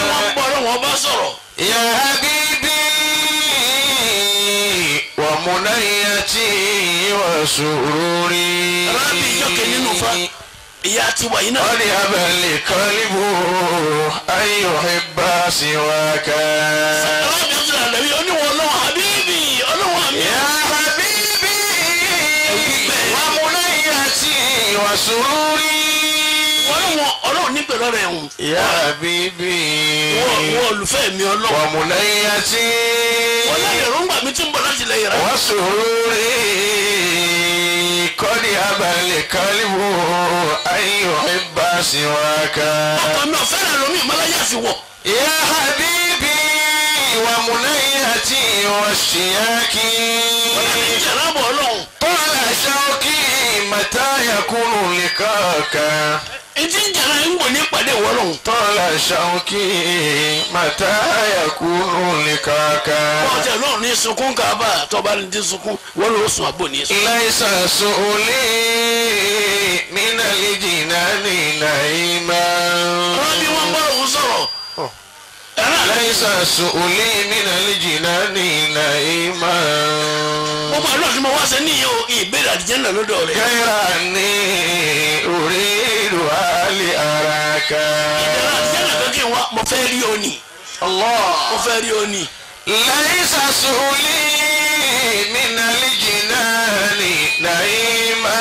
Wọ́n gbọ́ ọ̀rọ̀ wọn bá sọ̀rọ̀. Ya habibi wa munayati wa sururi. Rabi ìjọkẹ́ nínú fa ìyá tiwa yìí náà. Qad abal qalbu an yuhibba siwaka. Rabi ọ̀sán àdàbí oníwọ̀n náà habibi ọlọ́wọ́n àmì. Ya habibi wa munayati wa sururi. Ọlọ́run ní pẹ̀lú ọ̀rẹ́ ẹ̀hún. Ya habibi. Wọ́n olùfẹ́ mi ọlọ́run. Wa munayati. Wọ́n láyé èròǹgbà mi tí ń bọ̀ láti ilẹ̀ yẹra. Wa sururi. Qad abal qalbu an yuhibba siwaka. Ọkọ mi ò fẹ́ràn lómi ìmọ̀láyà fi wọ̀. Ya habibi wa munayati wa shiyaki. Wọ́n láyé ìjẹ̀rán bọ̀ ọlọ́run. Tala shauki mata yakunu liqaka. Ntí ń jàrá ń wò ní ìpàdé ìwọ́lọ́hún. Tala shauki mata yakunu liqaka. Wọ́n tẹ̀ lọ́rùn ní sunkún kábà tọ́ba ní ti sunkún wọ́n ló sùn àbò ní sùn. Laysa su'li minal jinani naima. Rọ́bì wọn bá òun sọ̀rọ̀. Laysa su'li minal jinani naima. Gbogbo àlọ́ àti mo wá sẹ́ níyì o ìbéèrè àdìjẹ́ náà lọ́dọ̀ rẹ̀. Ghaira anni uridu ali araka. Ìbéèrè àdìjẹ́ náà fẹ́ kí n wá mo fẹ́ rí o ní. Allah. Mo fẹ́ rí o ní. Laysa su'li minal jinani naima.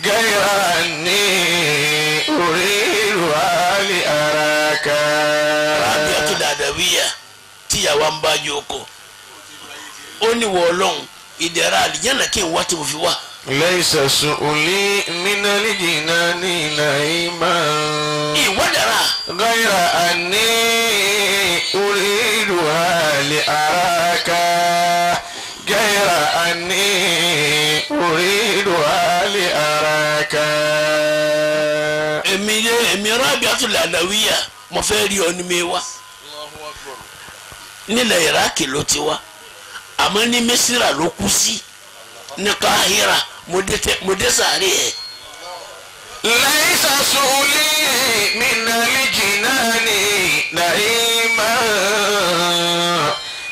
Ghaira anni uridu ali araka. Rabi'atul Adawiyya tíyàwó ń bá jókòó. Ó ní wọ Ọlọ́run ìdẹ̀ra àlìjánnà kí n wá tí mo fi wá. Laysa su'li minal jinani naima. Ìwádàrà. Ghayra anni uriduha li araka. Ghayra anni uriduha li araka. Èmi Rabi'atul Adawiyya mo fẹ́ rí ọ ní mi wá. Nílẹ̀ Iraki ló ti wá. Àmọ́ ní Mísírà ló kú sí ní Káhírà mo dé sàárè ẹ̀. Laysa su'li minal jinani naima.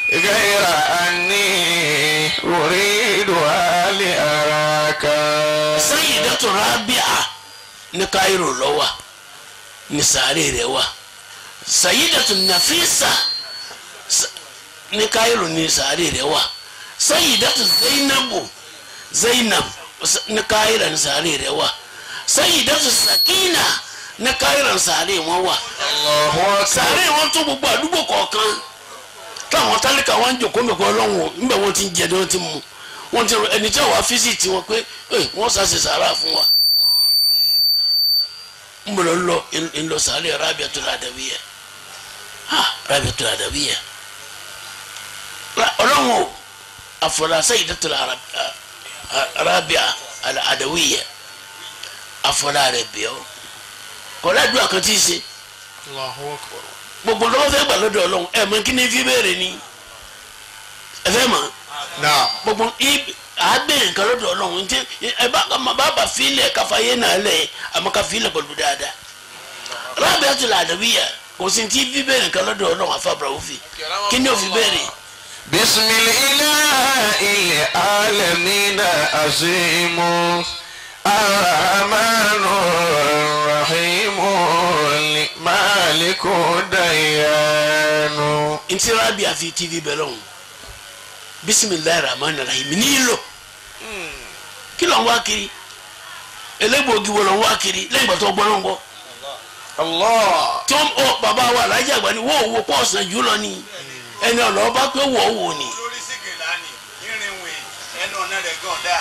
Ghayra anni uriduha li araka. Sayyidatu Rabi'a ní Káírò ló wà ní sàárè rẹ̀ wà. Sayyidatu Nafisa ní Káírò ní sàárè rẹ̀ wà. Sayyidatu Zainabu Zainab ní Káírò ní sàárè rẹ̀ wà. Sayyidatu Sakina ní Káírò ní sàárè wọn wà. Sàárè wọn tó gbogbo àdúgbò kọ̀ọ̀kan táwọn tálíkà wọn ń jòkó mẹ́kọ́ ọlọ́run nígbà wọn ti ń jẹ ní wọn ti mú wọn ti ẹni tí wàá físìtì wọn pé wọ́n sàṣẹ sàárà fún wa. Ń bọ̀ lọ ń lọ sàárè Rabi'atul Adawiyya. Ha Rabi'atul Adawiyya. Ọlọ́run o àfọlá Sayyidatul Rabi'a al-Adawiyya àfọlá rẹ̀ bíọ́ kọ́lá àdúrà kan tí ì ṣe. Allahu akbar. Gbogbo lọ́wọ́ fẹ́ gbà lọ́dọ̀ Ọlọ́run ẹ̀ mọ kí ni fi béèrè ni ẹ fẹ́ mọ̀ gbogbo àgbẹ̀ nǹkan lọ́dọ̀ Ọlọ́run tí ẹ bá bá filẹ̀ káfáyé náà lẹ̀ àmọ́ ká filẹ̀ pẹ̀lú dáadáa. Rabi'atul Adawiyya kò sí ti fi béèrè nǹkan lọ́dọ̀ Ọlọ́run àfàbàrà òfin kí ni ó fi béèrè. Bismillahil alamina azimu arrahmanur rahimu maliku dayanu. Ntí Rabia fi tv bẹ̀ lọ́hùn bisimilayi rahman rahim nílò kí ló ń wá kiri elégbòogi wo ló ń wá kiri lẹ́yìn ìgbà tó gbọ́ ló ń gbọ́. Allah. Tó ń ọ bàbá wa alájà àgbà ni wọ́n ò wo pọ́ọ̀sán jù lọ ni ẹni ọ̀nà ọba pé wọ́n wò ni. Olórí sìgìlá ni irin wìn ẹnu ọ̀nà rẹ̀ gan dá.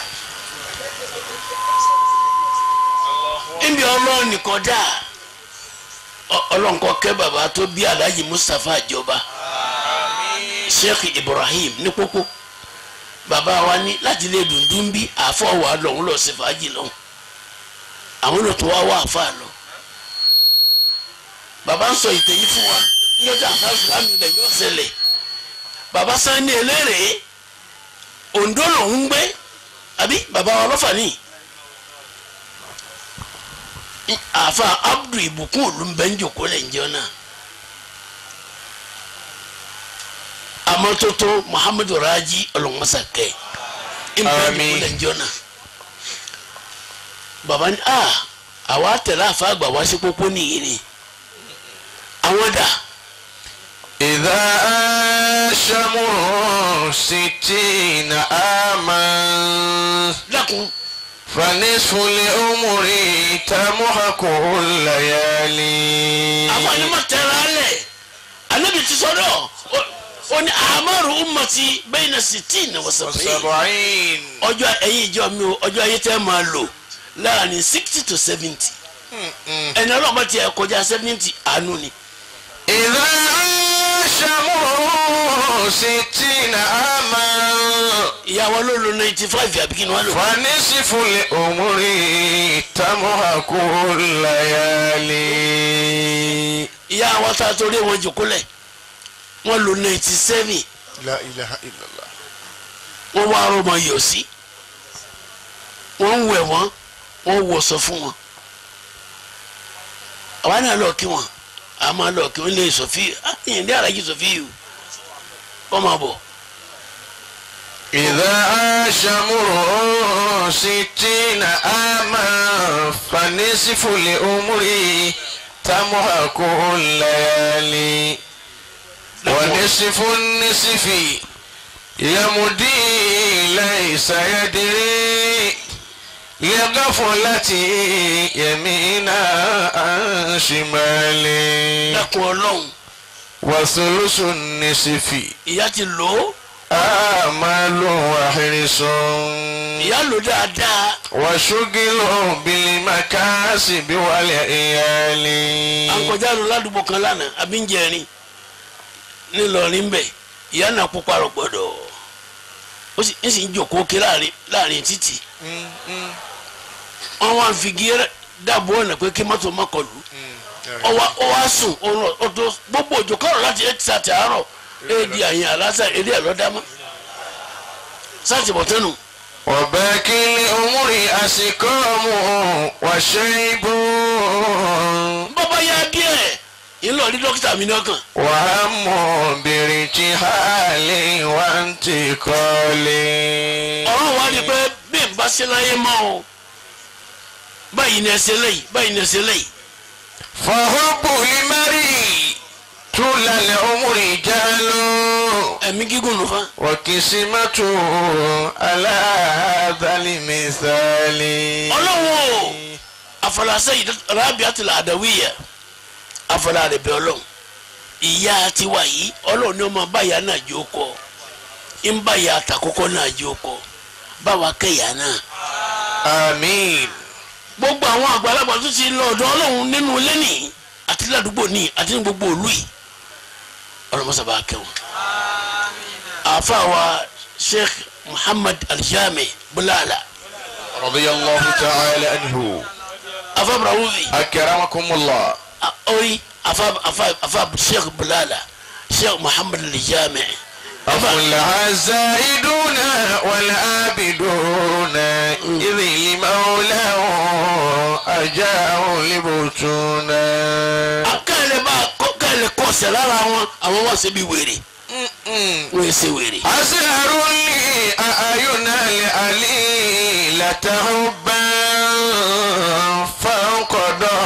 Níbi Ọlọ́run nìkan dá Ọlọ́run kó kẹ́ bàbá tó bí Alhaji Mustapha Àjọba Sheikh Ibrahim ní pópó bàbá wa ní láti lè dùndún bí àfọ wà lọ́hún lọ sí fàájì lọ́hún àwọn olùtò wa wà àfà lọ. Bàbá ń sọ ìtẹ̀yí fún wa níjọ́ tí àṣà ìsìlámù ilẹ̀ yóò ṣẹlẹ̀ bàbá Sani eléré Oǹdó lòún gbé àbí bàbá wa lọ́fà ní àfà Abdul Ìbùkún olùmbẹ́njòkó lẹ̀ ń jẹun náà amatoto Muhammadu Raji ọlọmọsàkẹ ìmbẹ́njòkó lẹ̀ ń jẹun náà bàbá ní a àwa tẹ̀lé àfa àgbà wá sí pópó nìyí ni àwọn dà. إذا أشمر 60 عاما لكم فنصف العمر تمحق الليالي. àwọn ẹni ma tẹ̀lé alẹ̀ anabi ti sọ̀rọ̀ ó ní àmàrù ummati bayna 60 wa 70 ọjọ́ ẹ̀yin ìjọ mi o ọjọ́ ayé tẹ́ máa lò láàrin 60 to 70 ẹni ọlọ́mọ tiẹ̀ kọjá 70 àánú ni. إذا شمر 60 عاما ìyàwó ló lo 95 àbí kí ni wọ́n lò. فنصف العمر تمحق الليالي. ìyàwó tá a torí wọn jòkó lẹ̀ wọ́n lo 97. La ilaha illallah. Wọ́n wá arọ́mọ yọ̀ sí wọ́n ń wẹ̀ wọ́n wọ́n wọ̀sọ̀ fún wọn. Àwa náà lọ kí wọn a máa lọ kí wọn lè sọfí ẹyìn ní alájí sọfí yìí wọn máa bọ. إذا شمر 60 عاما فنصف العمر تمحق الليالي ونصف النصف يمضي ليس يدري لغفلة يمينا عن شمالي. Dákun Ọlọ́run. وثلث النصف. Ìyá ti lò ó. آمال وحرص. Ìyá lò dáadáa. وشغل بالمكاسب والعيال. À ń kọjá lọ ládùúgbò kan lánàá àbí ń jẹrin nílọrin bẹ ìyá náà pupa rọ gbọ́dọ̀ ó sì ń jòkó ké láàrin títì. Wọ́n wá fi gé dàbò ọ̀nà pé kí mọ́tò má kọlù ó wá sùn ọ̀tọ̀ gbogbo òjò kọ́rọ̀ láti ẹ̀ ti àárọ̀ èdè àyìn àlásà èdè ẹ̀ lọ́dámọ́ sáàtì bọ̀tẹ́nu. وباقي الأمور أسقام وشيب. Bọ́bá yá díẹ̀ ìlọ rí dókítà mi náà kàn. وهم برجحال وانتقال. Ọ̀rọ̀ wa ni pé bí n bá ṣe láyé mọ́ o báyìí ni ẹ ṣe lẹ́yìn báyìí ni ẹ ṣe lẹ́yìn. فحب المرء طول العمر جهل. Ẹ̀mí gígùn ló fa. وقسمته على هذا المثال. Ọlọ́run o àfọlàṣẹ Rabi'atul Adawiyya afọlá rẹ̀ bẹ Ọlọ́run ìyá tiwa yìí Ọlọ́run ni ọmọ báyà náà jó kọ ń báyà àtàkọ́kọ́ náà jó kọ báwa kẹyà náà. Àmín. Gbogbo àwọn àgbàlagbà tó ti lọ ọ̀dọ̀ Ọlọ́run nínú ilé ní àti ládùúgbò ní àti ní gbogbo ìlú yìí ọlọmọsàbà kẹwọn. Àáfàá wa Sheikh Muhammad Al-Jami Bulala. Radiyallahu ta'ala anhu. Afa Ibrahim. Akramakumullah. Orí Afa Sheikh Bulala Sheikh Muhammad Al-Jami. أفلح الزاهدون والعابدون إذ لمولاه أجاءوا لبطونا. Akẹ́lẹ̀ bá kẹ́lẹ̀ kọsẹ̀ lára wọn àwọn wọ́n ṣe bí wèrè. Wọ́n ṣe wèrè. أسهر لي أعين العليلة حبا فانقضى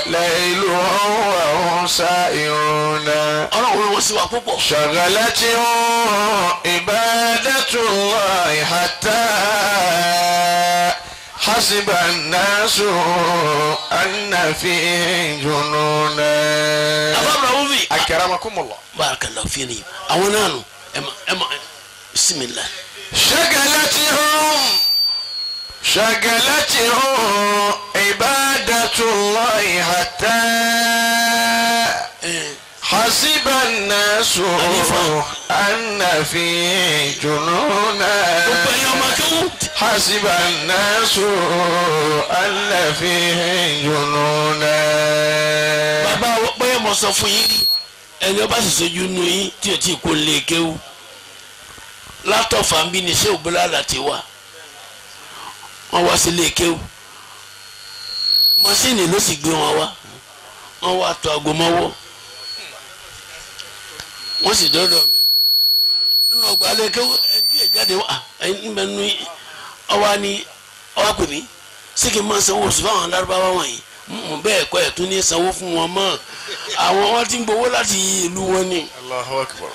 ليلهم وهم سائرون. Ọlọ́run wọn sì wà púpọ̀. شغلتهم عبادة الله حتى حسب الناس أن فيه جنونا. Afa Ibrahimovic. أكرمكم الله. Barakallahu fini. Àwọn náà nù ẹ ma bismillah. شغلتهم عبادة الله حتى حسب الناس أن فيه جنونا. حسب الناس أن فيه جنونا. Bàbá bóyá mo sọ fún yín rí ẹni ọba sì sojú nu yín tí o ti kó lè kéwú látọ̀fà ń bí ni ṣé òbúlá ti wá wọ́n wá sí lè kéwú mọ́sìnì ló sì gbé wọn wá wọ́n wá tọ́ aago mọ́wọ́ wọ́n sì dọ́dọ̀ mi nínú ọgbà lè kéwú ẹni tí èjáde wá ẹni bẹ́ẹ̀ nu ọwá ni ọwá pè mí sí kí n máa sanwó oṣù fáwọn lárúbáwá wọ̀nyí bẹ́ẹ̀ kọ́ ẹ̀ tún ní sanwó fún wọn mọ́ àwọn wọn ti ń gbowó láti ìlú wọn ni. Allahu Akbar.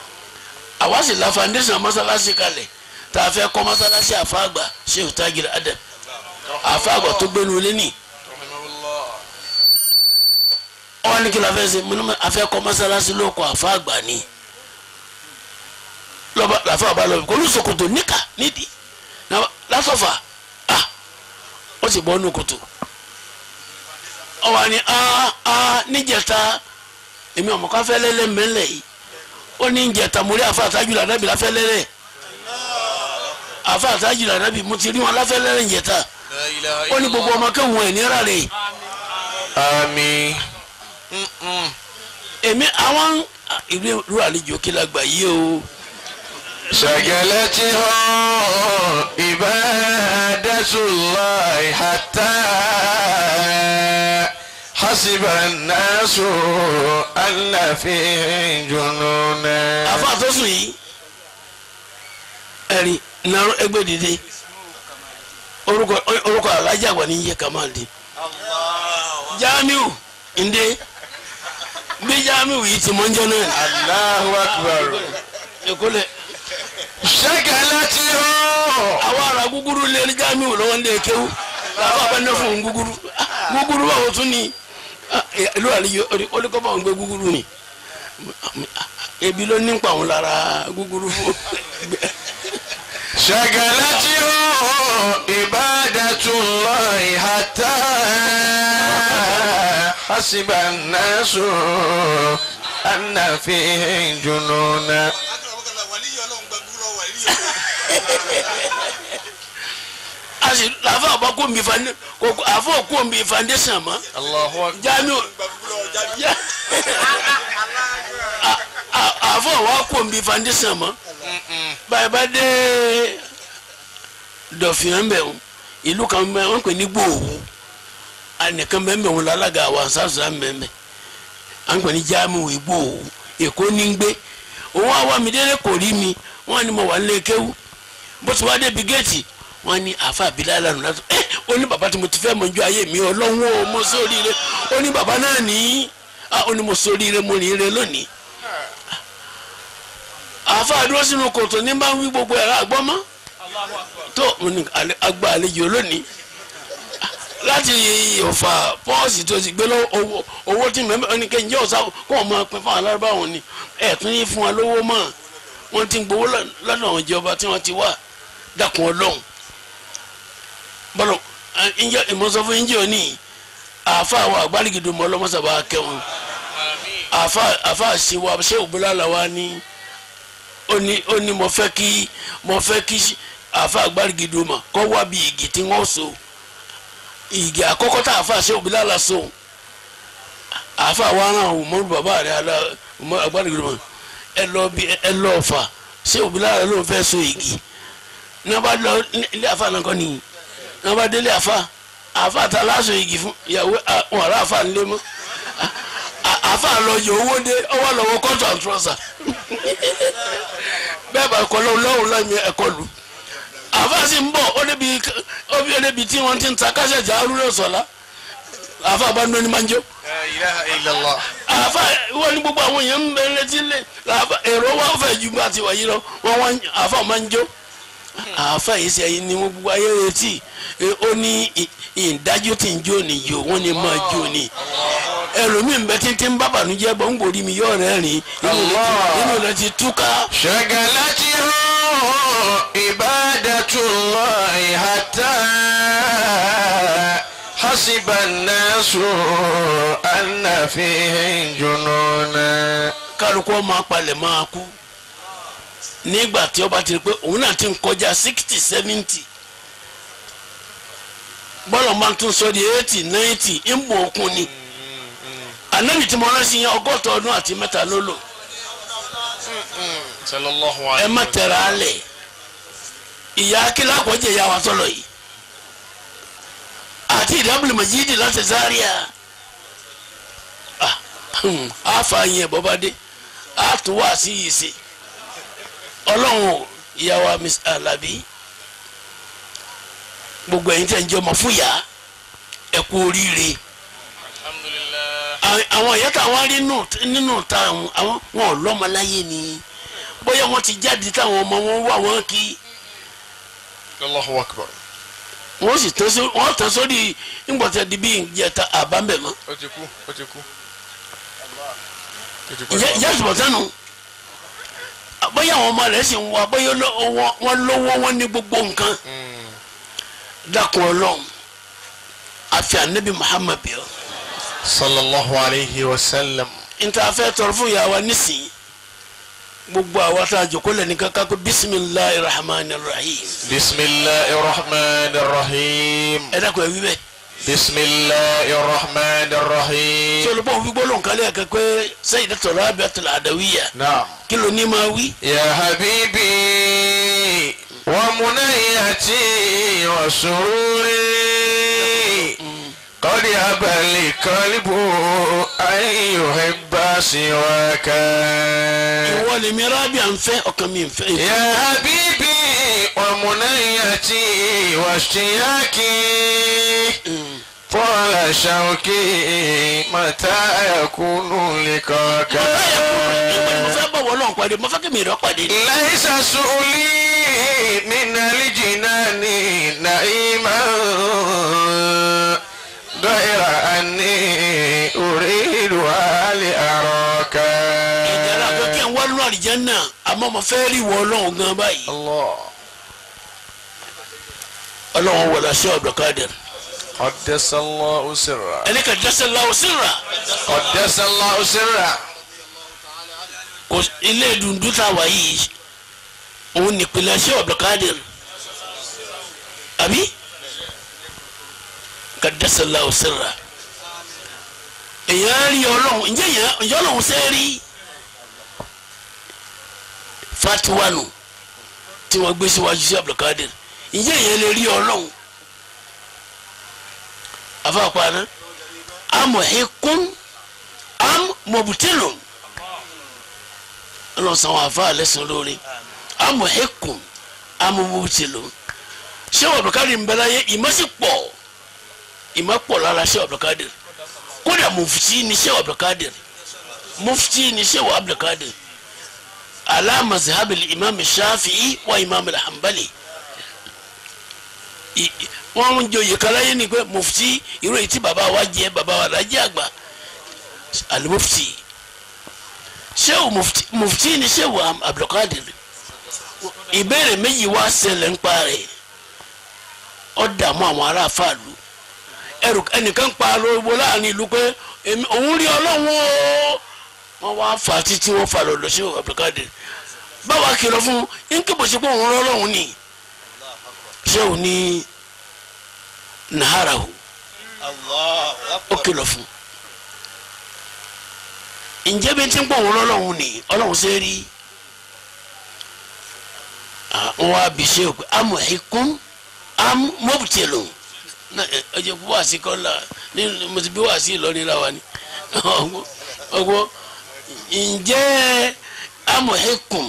Àwa sì la foundation mọ́sálásí kalẹ̀ tá a fẹ́ kọ́ mọ́sálásí àfáàgbà Sheikh Tajul Adab àfáàgbà tó gbénu lé ní. Ọwọ́ ní kí la fẹ́ ṣe mo ní a fẹ́ kọ́ mọ́sálásí ló kọ́ àfáàgbà ni lọ́ba làfáàgbà lọ́ba kò ní ṣòkòtò níkà nídìí lásọ̀fà ah ó sì bọ́ nù kòtò. Ọwọ́ ni níjẹta èmi ọmọ ká fẹ́ lẹ́lẹ́ mẹ́lẹ̀ yìí ó ní níjẹta mo rí àfa Tajul Adabi láfẹ́ lẹ́lẹ́ àfa Tajul Adabi mo ti rí wọn láfẹ́ lẹ́lẹ́ níjẹta ó ní gbogbo ọmọ kéwòn ẹ̀ nira rè. Àmín. Èmi àwọn ìlú àlejò kí la gbà yìí o. شغلتهم عبادة الله حتى حسب الناس أن فيه جنونا. Àfa tó sùn yìí ẹ̀rí nàró ẹgbẹ́ dìde orúkọ alájà wà ní iye kàmáàdì Jamiu ǹdẹ bí Jamiu yìí ti mọ́ ń jẹ́ náà. Allahu Akbar. Èkó lẹ. Ṣẹ́gẹ̀lẹ́tì hàn. Àwọn ará gúgúrú lé ní Jamiu lọ́wọ́ ní ekéwú làwọn abẹ́nẹ́ fún un gúgúrú gúgúrú báwo tún ni ìlú àlejò olùkọ́ báwọn gbé gúgúrú ni ebi ló nípa òun lára gúgúrú fún. Ṣẹ́gẹ̀lẹ́tì hàn ibadatullahi hatta hasiba an-nasu anna fihi jununa. Asi lafa ọba kó nbi fan afọ kó nbi foundation ma. Jamiu afọ wa kó nbi foundation ma. Báyìí bá dé dọ̀fìyàn bẹ̀ wọ́n ìlú kan bẹ̀ wọ́n pè ní Gbòòwò anìkan bẹ̀ bẹ̀ wọ́n lálága àwọn sàṣà bẹ̀ bẹ̀ à ń pè ní Jamiu Ìgbòòwò Èkó ní gbé òun àwa mi délé kò rí mi wọ́n ní mo wà nílé kéwú bó ti wá débi géètì wọ́n ní àfa Bilal lánàá látọ ẹ ó ní bàbá tí mo ti fẹ́ mọ̀ ju ayé mi ọlọ́run ó mo sóríire ó ní bàbá náà ní ó ní mo sóríire mo ní ire lónìí. Àfa dúró sínú kòtò ní bá ń wí gbogbo ẹ̀rọ àgbọ́mọ́ tó mo ní agbá àlejò lónìí láti Ọ̀fà pọ́ọ̀sì tó ti gbé lọ́wọ́ owó tí mẹ́mẹ́ ní kẹ́hìn jẹ́ ọ̀sá kó wọn máa pín fún alárúbá wọn ni ẹ̀ tún ní fún wa lówó mọ́ wọ́n ti ń gbowó lọ́dọ̀ àwọn ìjọba tí wọ́n ti wà dákun ọlọ́run bọ́lọ̀ ǹjẹ́ ìmọ̀sọ́fún ǹjẹ́ òní àáfà wa àgbálẹ̀gìdì mọ́ ọlọ́mọ́sàbà kẹwọn àáfà ṣe wa ṣé òbúlá wa ní ó ní mo fẹ́ kí àáfà àgbálẹ̀gìdì mọ̀ kọ́ wá bí igi tí wọ́n so igi àkọ́kọ́ tá àáfà ṣé òbúlá la so Àfa wa náà Umaru bàbá rẹ̀ alá agbára ẹ lọ bí ẹ lọ fà ṣé òbí lára ló ń fẹ́ so igi ní wọ́n bá lọ ilé àfa náà kọ́ nìyí ní wọ́n bá délé àfa àfa ta láṣọ igi fún ìyàwó wọn àrà àfa ńlẹ mọ́ àfa lọ yọ owó dé ọwọ́ lọ́wọ́ kọ́tù àtúrọ̀sà bẹ́ẹ̀ bá kọ́ lọ́wọ́ lọ́wọ́ lọ́wọ́ ẹ̀kọ́ lù àfa sì ń bọ̀ ó débi tí wọ́n ti ń ta kásẹ̀tì arúgbó sọ̀la àfa bá nù ní máa ń jó. La ilaha illallah. Àfa wọ́n ní gbogbo àwọn èèyàn ń bẹ létí lé èrò wa fẹ́ ju bá ti wà yìí lọ wọ́n wá àfa máa ń jó. Àfa yìí ṣe ẹyin ni wọ́n gbogbo ayé retí ó ní ìdájọ́ tí ń jó ni yó wọ́n ní máa jó ni. Ẹlòmíì ń bẹ títí ń bá bànújẹ́ bọ̀ ń gbòrí mi yọ̀ rẹ̀ rìn inú rẹ̀ ti túká. Shagalatihu ibadatullahi hatta hasiba an-nasu anna fihi jununa. Kálukú máa palẹ̀ máa kú nígbà tí ó bá ti rí pé òun náà ti ń kọjá 60 70 bọ́lá máa tún sọ di 80 90 ń bò okun ni ànábì tí mo rán sí yẹn 63 ló lò. Ẹ má tẹ̀ra alẹ̀ ìyá akílá kọjá ìyá wa sọ̀rọ̀ yìí àti ìdábìlì majidi láti Zaria àfa yẹn bọ́bá dé àtúwà sí yìí sí ọlọ́run ìyàwó Mr. Alabi gbogbo ẹ̀yin tẹ̀ ń jẹ́ ọmọ fún yà ẹ kú oríire. Àwọn ìyá táwọn rí nínú ta àwọn wọn ò lọ́mọ láyé ni bóyá wọ́n ti jáde táwọn ọmọ wọn wà wọ́n kí. Allahu Akbar. Wọ́n sì tán sórí ńgbọ̀tẹ́ di bí ìjẹta àbámbẹ̀ mọ́. Ó ti kú ó ti kú. Ìyá ìsọ̀tẹ́nu bóyá àwọn ọmọ rẹ̀ sì ń wá bóyá wọ́n lówó wọ́n ní gbogbo nǹkan. Dákun Ọlọ́run àfi ànábì Muhammad bíọ́. Sallallahu alayhi wa sallam. Nta fẹ́ tọrọ fún ìyá wa nísìnyí gbogbo àwa tá a jókòó lẹ́nu kankan kó bisimilahi rahman rahim. Bisimilahi rahman rahim. Ẹ dákun ẹ wí bẹ́ẹ̀. Bisimilahi rahman rahim. Sọlọ́bọ̀ wí gbọ́dọ̀ nǹkan lẹ́yìn kan pé Sayyidatu Rabi'atul Adawiyya. Naam. Kí ló ní máa wí. Ya habibi wa munayati wa sururi. Qad abal qalbu an yuhibba siwaka. Ìwọ lèmi Rábíà ń fẹ́ ọkàn mi ń fẹ́. Ya habibi wa munayati wa ishtiyaki. Tala shawki mata yakunu liqaka. Mo fẹ́ bọ̀wọ̀ lọ́n pàdé, mo fẹ́ kí mi rọ́ pàdé. Laysa su'li minal jinani na'iman. غير أني أريدها لأراك. Ìdára pé kí n wá lọ àlìjánnà àmọ́ mo fẹ́ rí ìwọ Ọlọ́run gan báyìí. Ọlọ́run wọlé aṣọ Abdulkadir. Qaddasallahu sirra. Ẹni qaddasallahu sirra. Qaddasallahu sirra. Kò ilé dundun tá a wà yìí òun nìpínlẹ̀ aṣọ Abdulkadir. Àbí? Qaddasallahu sirra. Èèyàn rí Ọlọ́run ǹjẹ́ ǹjẹ́ Ọlọ́run ṣe rí fatiwanu tí wọ́n gbé síwájú sí Abdulkadir ǹjẹ́ èèyàn lè rí Ọlọ́run afáàpáná amuhikun amubtilun Ọlọ́run sàn wọn àfa lẹ́sìn lórí amuhikun amubtilun ṣé Abdulkadir ń bẹ láyé ìmọ̀ sí pọ̀ ìmọ̀ pọ̀ lára ṣé Abdulkadir kódà mufti ni ṣé Abdulkadir mufti ni ṣé Abdulkadir ala mazhabil imam Shafi'i wa imam al-Hanbali wọ́n ń joyè kalaye ni pé mufti irú èyí tí bàbá wa jẹ bàbá wa lajẹ àgbà alimufti ṣé mufti ni ṣé Abdulkadir ìbéèrè méjì wá ṣẹlẹ̀ ń parẹ́ ó dààmú àwọn ará fàlù ẹrù ẹnìkan pa lówó láàrin ìlú pé òun rí Ọlọ́run o wọ́n wá fà títí wọ́n fà lọ́dọ̀ sí Abdulkadir báwa kìlọ̀ fún un kí bó ṣe pé òun rí Ọlọ́run ni ṣé òun ní naharahu ó kìlọ̀ fún Ǹjẹ́ bí n ti ń pọ̀ wọ́n lọ́lọ́run ni ọlọ́run ṣe rí wọ́n wá bí ṣe òpè amọ̀hínkún amọ̀bùtẹ̀lò ọjọ́ bí wàásì kọ́lá mo ti bí wàásì Ìlọrin la wà ní ọgbọ́n ǹjẹ́ amọ̀hínkún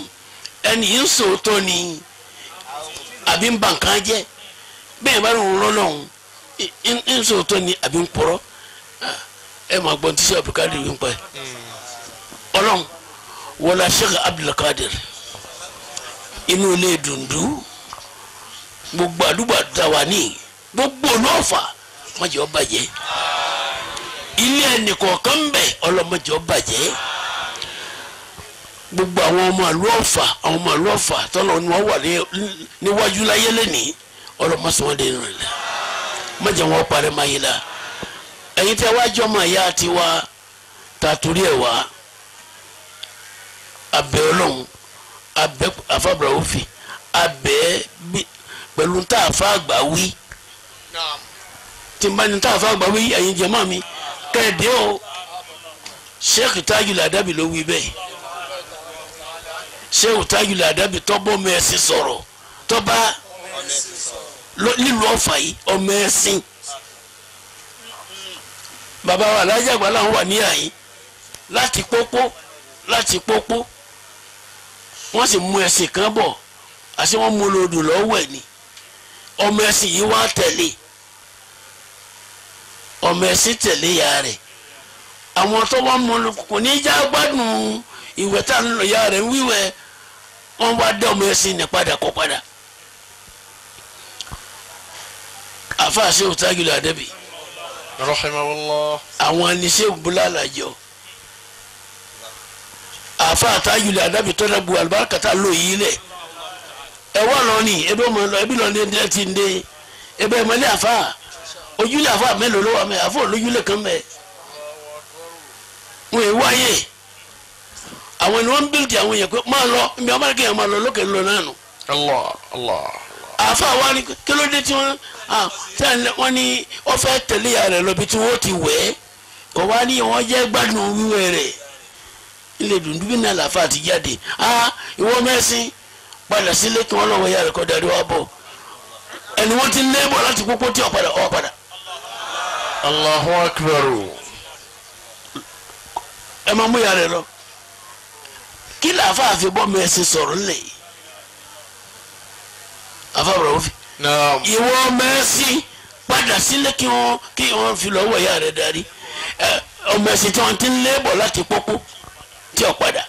ẹni yìí ń sòótọ́ ni àbí ń ba nǹkan jẹ́ bẹ́ẹ̀ bá lóun lọ́lọ́run ń sòótọ́ ni àbí ń purọ́ ẹ máa gbọ́n tíṣe Abdulkadir ń pa ẹ̀ ọlọ́run wọlá Sheikh Abdulkadir inú ilé dùndú gbogbo àdúgbò àtàwà ní gbogbo olóòfà má jẹ́ ó bàjẹ́ ilé ẹnìkọ̀ọ̀kan ń bẹ ọlọ́run má jẹ́ ó bàjẹ́ gbogbo àwọn ọmọ àlú Ọ̀fà àwọn ọmọ àlú Ọ̀fà tọ́lọ̀ ni wọ́n wà níwájú láyé lẹ́nìí ọlọ́run má sọ wọ́n dé ìrìnlẹ̀ má jẹ́ wọn parẹ́ máa yé la ẹ̀yin tí a wá jọ ọmọ ìyá tiwa ta torí ẹ̀ wá abẹ́ ọlọ́run abẹ́ afábàrà òfin abẹ́ pẹ̀lú tá a fa àgbà wí tí n bá ní tá a fa àgbà wí ẹ̀yin jẹ̀mọ́ mi kẹ́ẹ̀dé o Sheikh Tajul Adabi ló wí bẹ́ẹ̀ Sheikh Tajul Adabi tọ́bọ̀ ọmọ ẹ̀sìn sọ̀rọ̀ tọ́ba nílùú Ọ̀fà yìí ọmọ ẹ̀sìn bàbá wa alájà àgbà làwọn wà ní àyín láti pópó láti pópó wọ́n sì mú ẹ̀sìn kan bọ̀ àti wọ́n mú lòdù lọ́wọ́ ẹ̀ ni ọmọ ẹ̀sìn yìí wá tẹ̀lé ọmọ ẹ̀sìn tẹ̀lé ya rẹ̀ àwọn tó wọ́n mú kò ní já gbádùn ìwẹ̀ tá ń lọ ya rẹ̀ ń wíwẹ̀ wọ́n wá dé ọmọ ẹ̀sìn ní padà kọ́ padà àfa Sheikh Tajul Adabi rahimahullah àwọn anisẹ́ bùlálà jọ àfa Tajul Adabi tọ́lá bu alibarika tá lò yìí lẹ̀ ẹ wá lọ ní ebi ọmọ lọ ebi lọ ní ẹ ti ń dé ebe ẹ mọlẹ àfa ojúlé àfa mélòó ló wà mẹ àfa olójúlé kan mẹ wọn è wáyé àwọn ni wọn bíldì àwọn yẹn pé máa lọ nbí wọn bá kéèyàn máa lọ lókè ńlọ náà nù. Allah Allah. Àfa wa ni kí ló dé tí wọn wọn ní wọn fẹ́ tẹ̀lé ìyá rẹ̀ lọ bí tí wọ́n ti wẹ̀ ẹ́ kò wá ní wọn jẹ́ gbádùn wíwẹ̀ rẹ̀ ilé dùndúbí náà làfa àti jáde ìwọ mẹ́sìn padà sílé kí wọ́n lọ́wọ́ ìyá rẹ̀ kọ́ darí wa bọ̀ ẹni wọ́n ti lé bọ̀ láti kókó tí ọ̀padà ọ̀padà. Allahu akbar. Ẹ máa mú ìyá rẹ̀ lọ kí làfa àfi bọ́ mẹ́sìn sọ̀rọ̀ ńlẹ̀ yìí àfa bọ̀rọ̀ wọ́n fi. Ìwọ mẹ́sìn padà sílé kí wọ́n fi lọ́wọ́ ìyá rẹ̀ darí ọmọ ẹ̀sìn tí wọ́n ti ń lé bọ̀ láti pópó tí ò padà.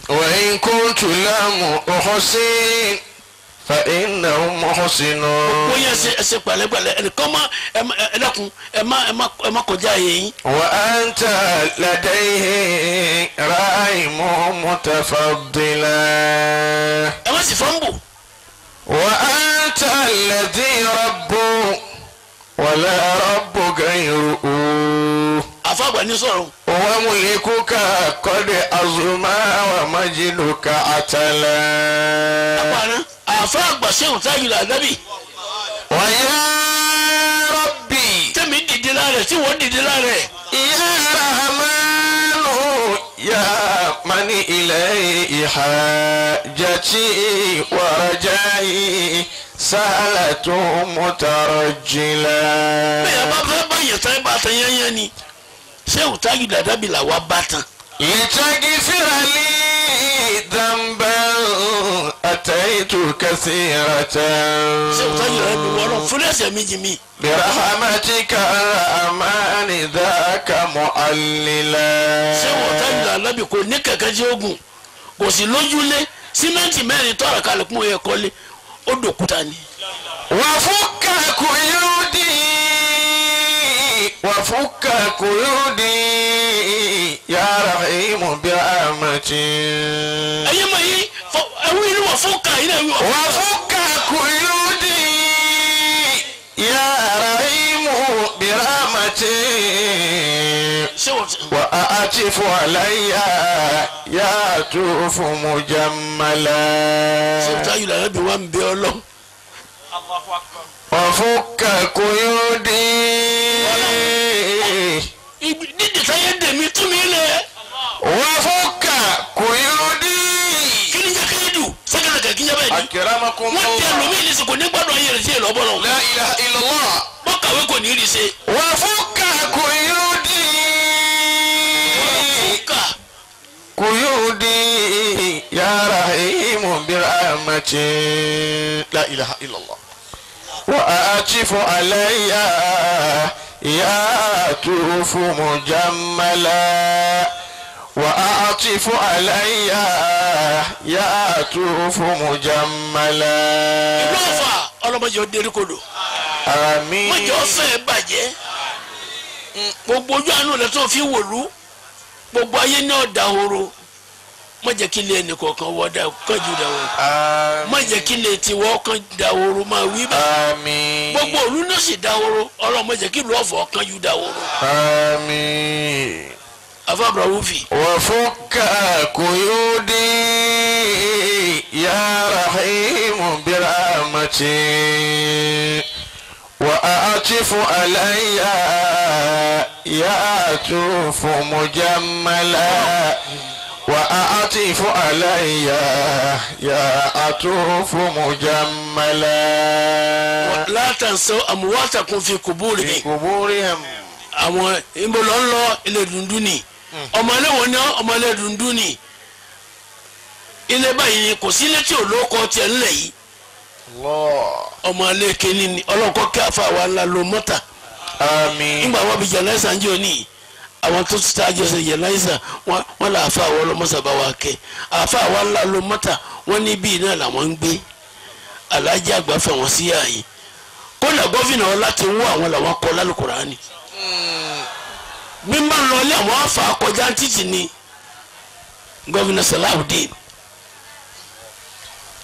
Wa in kuntu lam uhsin fa innahum muhsinun. Ó yẹ ẹsẹ pẹ̀lẹ́pẹ̀lẹ́ ẹnìkan má ẹ dákun ẹ má kọjá yẹn. Wa anta ladayhi ra'imun mutafaddila. Ẹ má sì fọ́n bò. Wa anta alladhi rabbu wala rabbu ghayruhu. Àfàgbà ní sọ̀rọ̀. Wa mulkuka qad azuma wa majduka atala. Àpàrọ̀ àfàgbà Sheikh Tajul Adabi. Wa ya rabbi. Tẹ́mi dìde lára ẹ̀ tí wọ́n dìde lára ẹ̀. Ya rahmanu ya man ilayhi hajati wa rajai sa'alatu mutarajjila. Bẹ́ẹ̀ bá fẹ́ báyẹn tán bá tán yányán ni Sheikh Tajul Adabi là wá bá tán. Litaghfira li dhanban ataitu kathiratan. Sheikh Tajul Adabi wọ́n fún ẹsẹ̀ méjì mi. Birahmatika amani dhaka mu'allila. Sheikh Tajul Adabi kò ní kẹ̀kẹ́ tí ó gùn kò sì lójúlé símẹ́ǹtì mẹ́rin tọ́ra kalẹ̀ kún ẹ̀kọ́ kọ́lé ó dòkúta ni. Wafukka kuyudi wafukka kuyudi ya rahimu bi rahmati. Ẹyẹ mọ̀ yìí ẹwú inú wà fúkà yìí náà wíwọ̀. Wafukka kuyudi ya rahimu bi rahmati. Wa a'atifu alayya ya tufu mujammala. Sheikh Tajul Adabi wà ń bẹ Ọlọ́run. Wafukka kuyudi. Dídì táyé dèmí tú mi lẹ̀. وفك قيودي kí ni jẹ́ kéèdù sẹ́kẹ̀sẹ̀kẹ̀ kí n jẹ́ bẹ́ẹ̀ ni. أكرمكم wọ́n tẹ الله lómi ní sìnkú ní gbọ́dọ̀ ayé rẹ̀ sí èlò ọbọ̀lọ̀. لا إله إلا الله bọ́kàwé kò ní rí ṣe. وفك قيودي ká قيودي يا رحيم برحمتي لا إله إلا الله وأعطف علي يا طوف مجملا وأعطف علي يا طوف مجملا ìlú Ọ̀fà ọlọ́mọdé ọdẹ kodò. آمين mọ̀jọ́ fẹ́ bàjẹ́ gbogbo ojú àánú rẹ̀ tó fi wòlú gbogbo ayé ní ọ̀dà horo má jẹ́ kí ilé ẹnì kọ̀ọ̀kan wọ́ da kánjú da horo má آمين jẹ́ kí ilé tiwọ́ kan da horo máa wí bá آمين gbogbo òlu náà sì da horo Ọlọ́run má jẹ́ kí ìlú Ọ̀fà kánjú da horo آمين afábùrà wúfì وفك قيودي يا رحيم برحمتي وأعطف علي يا طوف مجملا وأعطف علي يا أطوف مجملا látàǹsọ àmúwátàkùn fi kùbúrì في قبورهم àwọn ìbò lọ ń lọ ilé dundun ni ọmọlé wọn ní ọmọlé dundun ni ilé báyìí ni kò sí ilé tí ò lóko tiẹ̀ ńlẹ̀ yìí الله ọmọlé kínní ni ọlọ́kọ́ kí afa wa ńlá ló mọ́ta آمين nígbà wọn bí jẹnáìsà ń jẹ́ òní àwọn tó ti ta àjọṣe jẹnáìsà wọn là afa wa ọlọmọsàbá wa kẹ afa wa ńlá ló mọ́ta wọn ní bíi náà làwọn ń gbé alájà àgbà fẹ́ wọn sí ààyè kódà gọ́fìnà ọlá ti wú àwọn làwọn kọ lálùkùránì mímọ́ lọlé àwọn afa kọjá títì ni gọ́fìnà Salawudeen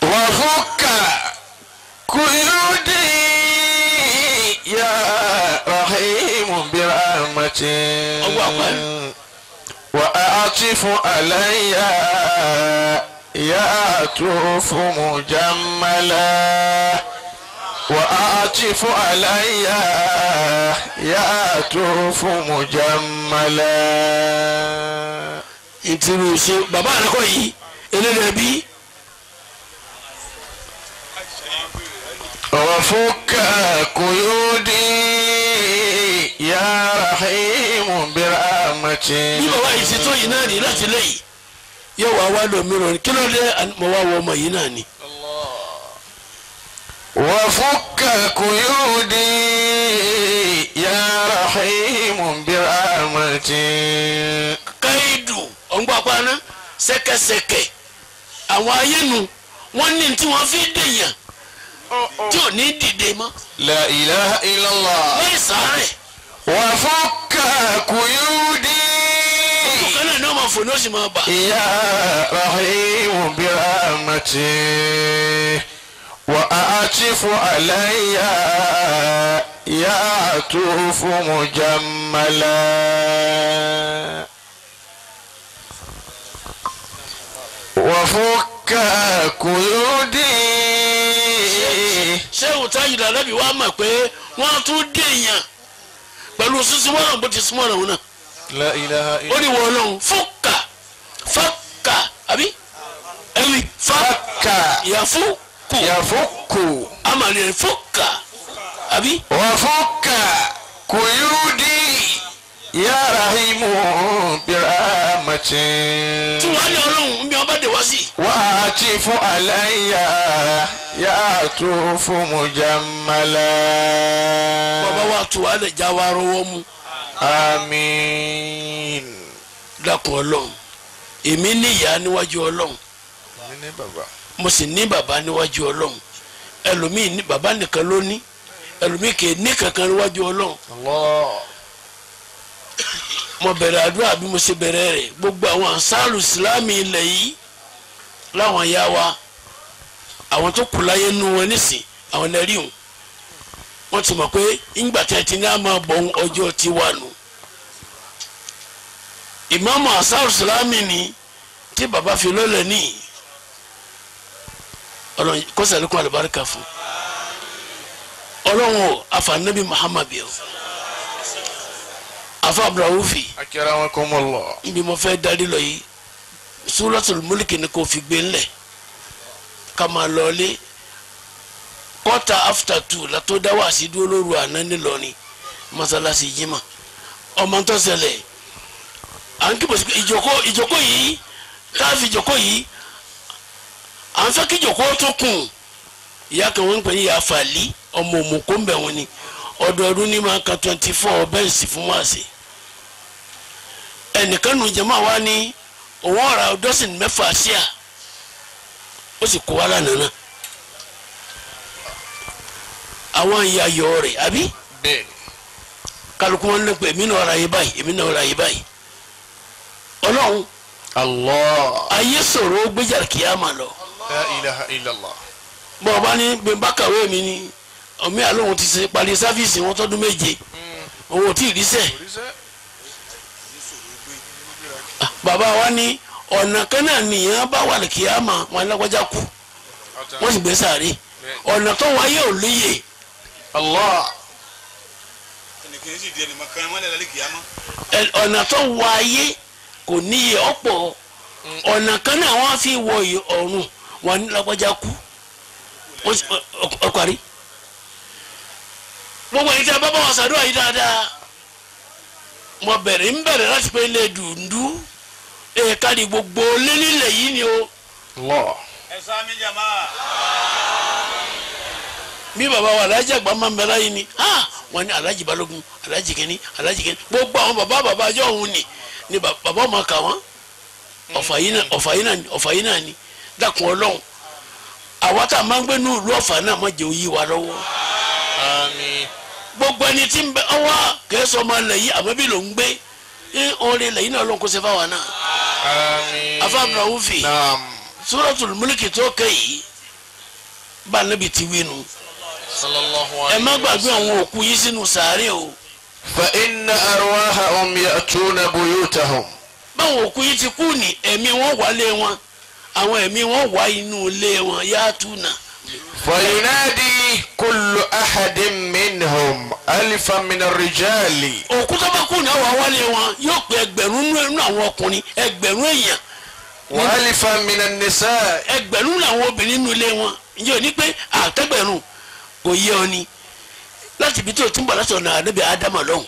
وفك قيودي يا رحيم برحمتي الله أكبر. وأعطف علي يا طوف مجملا وأعطف علي يا طوف مجملا ìtìrú ṣe bàbá rẹ kọ yìí eléyìí bí وفك قيودي يا رحيم برحمتي bí bàbá yìí ṣe tó yìí náà ní láti lẹ́yìn yóò wá wá lómìíràn kí ló dé mo wá wọ ọmọ yìí náà ni. وفك قيودي يا رحيم برحمتي káyidù ọ̀ngbàpaná ṣẹ̀kẹ̀ṣẹ̀kẹ̀ àwọn ayénu wọ́n ní tí wọ́n fi dèèyàn tí ò ní dìde mọ́ لا إله إلا الله láì sáré وفك قيودي ọkàn náà ní ọmọ fò ní ó sì máa bà. يا رحيم برحمتي وأعطف علي يا طوف مجملا وفك قيودي ṣé òtá yìí lànàbí wàá mọ̀ pé wọ́n tún dèèyàn pẹ̀lú sísún wọn bó ti súnmọ́ ọ̀run náà لا إله ó ní wọ́n lọ́hùn fúkà fákà àbí ẹ̀wì fákà فك yàfúkù يفك amàlẹ́ rẹ̀ fúkà àbí وفك قيودي يا رحيم برحمتي tí wọ́n á ní ọlọ́run ń bí wọ́n bá dé wá sí. وأعطف علي يا طوف مجملا bàbá wa tù wá lè já wa rọwọ́ mú آمين dákun ọlọ́run èmi ní ìyá níwájú ọlọ́run mo sì ní bàbá níwájú ọlọ́run ẹlòmíì ní bàbá nìkan ló ní ẹlòmíì kì í ní kankan níwájú ọlọ́run الله mo bẹ̀rẹ̀ àdúrà bí mo ṣe bẹ̀rẹ̀ rẹ̀ gbogbo àwọn ansáàlù ìsìlámì ilẹ̀ yìí láwọn ya wa àwọn tó kù láyé nu wọn nísìn àwọn ẹ̀rí wọn wọ́n ti mọ̀ pé ńgbà tí a ti ní a máa bọ̀ ọjọ́ ti wà nù. Ìmáàmù ansáàlù ìsìlámì ni tí bàbá fi lọ́lẹ̀ ní ọlọ́run kó sàlékún àlùbáríkà fún ọlọ́run o àfànàbí Muhammad bíi o Afa Abdulraufi. Akramakumullah. Ibi mo fẹ́ darí lọ yìí Suratul Mulk ni kò fi gbé ńlẹ̀ ká máa lọlé 2:15 la tó dá wàásí dúró lóru àná nílọrin mọ́sálásí jimá ọmọ tó ṣẹlẹ̀ à ń kí bọ̀sí ìjókòó yìí káfí ìjókòó yìí à ń fẹ́ kí ìjókòó tó kùn ìyá kan wọ́n ń pè ní ìyá Fàlí ọmọ òmùkó ń bẹ̀ wọ́n ni ọdọọdún ní máa ka 24 bẹ́ǹsì fún wáàsí ẹnìkan nù jẹ́mọ́ wa ní òun ọ̀rà dọ́sìn 6 sí à ó sì kó wa lánàá náà àwọn ìyá yọ rẹ̀ àbí kálukú wọn ní pé èmi náà ra yé báyìí èmi náà ra yé báyìí ọlọ́run Allah ayé sọ̀rọ̀ ó gbéjà kíyámà lọ. La ilaha illallah. Bọ́ ọ bá ní bẹ́ẹ̀ kàwé mi ni ọ̀mí àlóhun ti ṣe parí sáfíìsì wọn tọdún 7 òun ò tí ì ríṣẹ́. Bàbá wa ní ọ̀nà kan náà nìyẹn bá wà ní kíyámà wọn alágbájá kú wọ́n sì gbé sáré ọ̀nà tó wáyé ò léyè. Allah. Ọ̀nà tó wáyé kò níye ọ̀pọ̀ ọ̀nà kan náà wọ́n fi wọ ọ̀run wọn ní lágbájá kú ọkọ̀rí. Gbogbo èyí tí a bá bá wọn ṣàdúrà yìí dáadáa mo bẹ̀rẹ̀ ń bẹ̀rẹ̀ láti pé ilé dùndú kárí gbogbo lé nílẹ̀ yìí ni o. Bí baba wa Alhaji àgbà máa ń bẹ láyé ni wọn ní Alhaji Balógun Alhaji kìíní Alhaji kìíní gbogbo àwọn baba baba ajọ òun ni baba ọmọ kà wọn Ọ̀fà yìí náà ni dákun Ọlọ́run àwa tá a máa ń gbé ní ìlú Ọ̀fà náà má jẹ́ òyì wa lọ́wọ́. Àmín. Gbogbo ẹni tí ń bẹ ọwọ́ kẹsàn-án máa lẹ̀ yìí àmọ́ bí ló ń gbé ní orin lẹ́yìn náà Ọlọ́run kó ṣe fáwa náà. Àmín. Afa Abdulraufi Suratul Mulki tó kẹ́ yìí bá níbi tí wí nu. Ẹ má gbàgbé àwọn òkú yín sínú sàárè o. Fa inna arwahahum ya'tuna buyutahum. Báwọn òkú yín ti kú ní ẹ̀mí wọn wà lé wọn àwọn ẹ̀mí wọn wà inú ilé wọn ya'tuna. Fayunadi kullu ahadin minhum alifan min ar-rijali. Òkú tó bá kú ní àwọn awálé wọn yóò pé ẹgbẹ̀rún nínú àwọn ọkùnrin ẹgbẹ̀rún èèyàn. Wa alifan min an-nisa. Ẹgbẹ̀rún làwọn obìnrin nínú ilé wọn ǹjẹ́ ò ní pé àtẹ́gbẹ̀rún kò yé ọ ni láti ibi tí o ti ń bọ̀ láti ọ̀nà ànábì ádámà lọ́hùn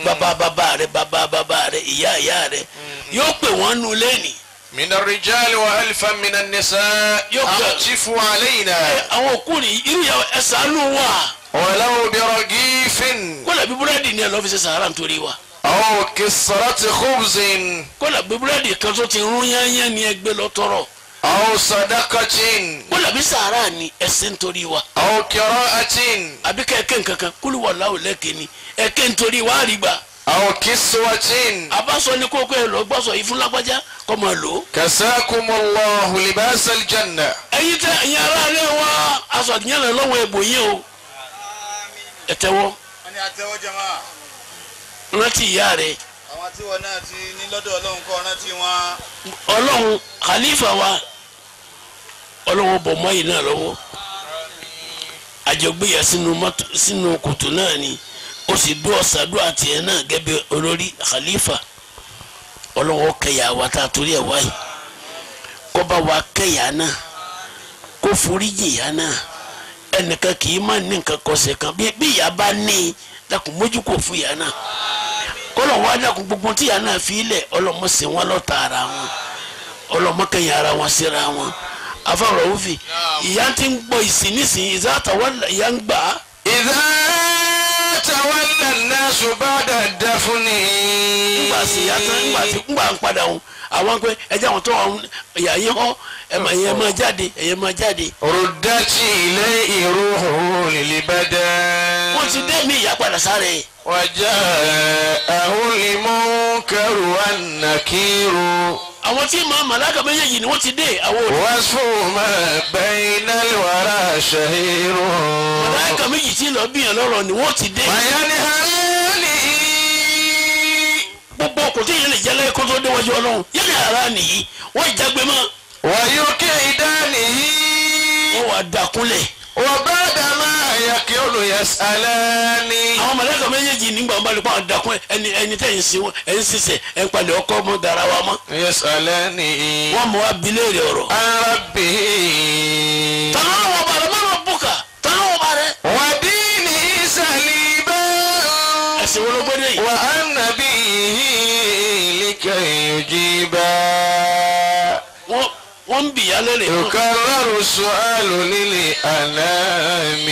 bàbá bàbá rẹ bàbá bàbá rẹ ìyá ìyá rẹ yóò pè wọ́n nu lẹ́nì. min ar-rijali wa alifan min an-nisa a'tifu alayna. Àwọn òkú ni irú yà ẹ ṣàánú wa. Walaw bi ragifin. Kódà bí búrẹ́dì ni ẹ lọ́ọ́ fi ṣe sàárà nítorí wa. Aw kisrati khubzin. Kódà bí búrẹ́dì kan tó ti rún yányán ni ẹ gbé lọ tọrọ. Aw sadaqatin. Kódà bí sàárà ni ẹ ṣe nítorí wa. Aw qira'atin. Àbí kẹ̀kẹ́ nkankan kúlù wà láwù lẹ́kẹ̀ ni ẹ̀kẹ́ nítorí wa rí gbà. Aw kiswatin. Abáṣọ ni kókó ẹ lọ gbọ́sọ̀ yìí fún lágbájá kọ́ máa lò ó. Kasakumullahu libasal janna. Ẹ̀yin tẹ ẹ̀yin ará ilé wa aṣọ àdìyàn lọ lọ́wọ́ ẹ̀bùn yín o. Ẹ tẹ́wọ́. Rántí ìyá rẹ. Àwọn tí wọn náà ti ní lọ́dọ̀ Ọlọ́run kọ́ rántí wọn. Ọlọ́run khalifa wa Ọlọ́run bọ̀ mọ́ yìí náà lọ́wọ́ àjọgbéyà sínú kòtò náà ni ó sì dún ọ̀sàdún àti ẹ̀ náà gẹ́gẹ́ olórí khalifa Ọlọ́run kẹyà wa tá a torí ẹ̀ wáyé kó bá wa kẹyà náà kó foríjì yá náà ẹnìkan kì í má ní nǹkan kọsẹ̀ kan bí ìyá bá ní dákun mójú kò fún ìyá náà kọlọ̀ wá dákun gbogbo tí ìyá náà fi lẹ̀ ọlọ́mọ sí wọn lọ́ta ara wọn ọlọ́mọ kẹyìn ara wọn síra wọn afáwọ̀rọ̀ òfin ìyá ti ń gbọ́ ìsìn nísìnyí ìzá àtàwọn ìyá ń gbà á. Ìzá tawalla an-nasu ba'da dafni. Ńgbà sí ìyá tán ńgbà sí ńgbà ń padà wọn àwọn pé ẹjẹ àwọn tó wọn ìyá yín họ ẹ̀yẹ máa jáde ẹ̀yẹ máa jáde. Ruddati ilayhi ruhuhu lil badan. Wọ́n ti dé mi ìyá padà sáré. Waja'ahu al-munkaru wan-nakiru. Àwọn tí màá màláka méjèèjì ni wọ́n ti dé àwọn òde. Wasfu ma bayna al-wara shahiru. Màláka méjì tí lọ bíyàn lọ́rọ̀ ni wọ́n ti dé. Wayanharani. Gbogbo kò tí yẹn lè jẹ́ lẹ́yìn kó tó déwájú Ọlọ́run yẹn ní ara nìyí wọ́n ìjágbe mọ́. Wayuqidanihi. Wọ́n wà dàkúnlẹ̀. وبعد ما يكون يسألان. Àwọn mọ̀lẹ́kà méjèèjì nígbà wọn bá lè pa àwọn dàkún ẹni ẹni tẹ̀ ń sin ẹ̀ ń sísẹ̀ ẹ̀ ń palẹ̀ ọkọ mọ́ garawa mọ́. يسألان. Wọ́n mọ̀ wá bilé rẹ̀ ọ̀rọ̀. عن ربه. Tàlọ́ wọn bá rẹ̀ mọ́nà bùkà tàlọ́ wọn bá rẹ̀. ودينه سليبا. Ẹ̀sìn wo ló gbé dé yìí? وعن نبيه لكي يجيبا. Wọ́n ń bìyà lérè. يكرر السؤال للأنام.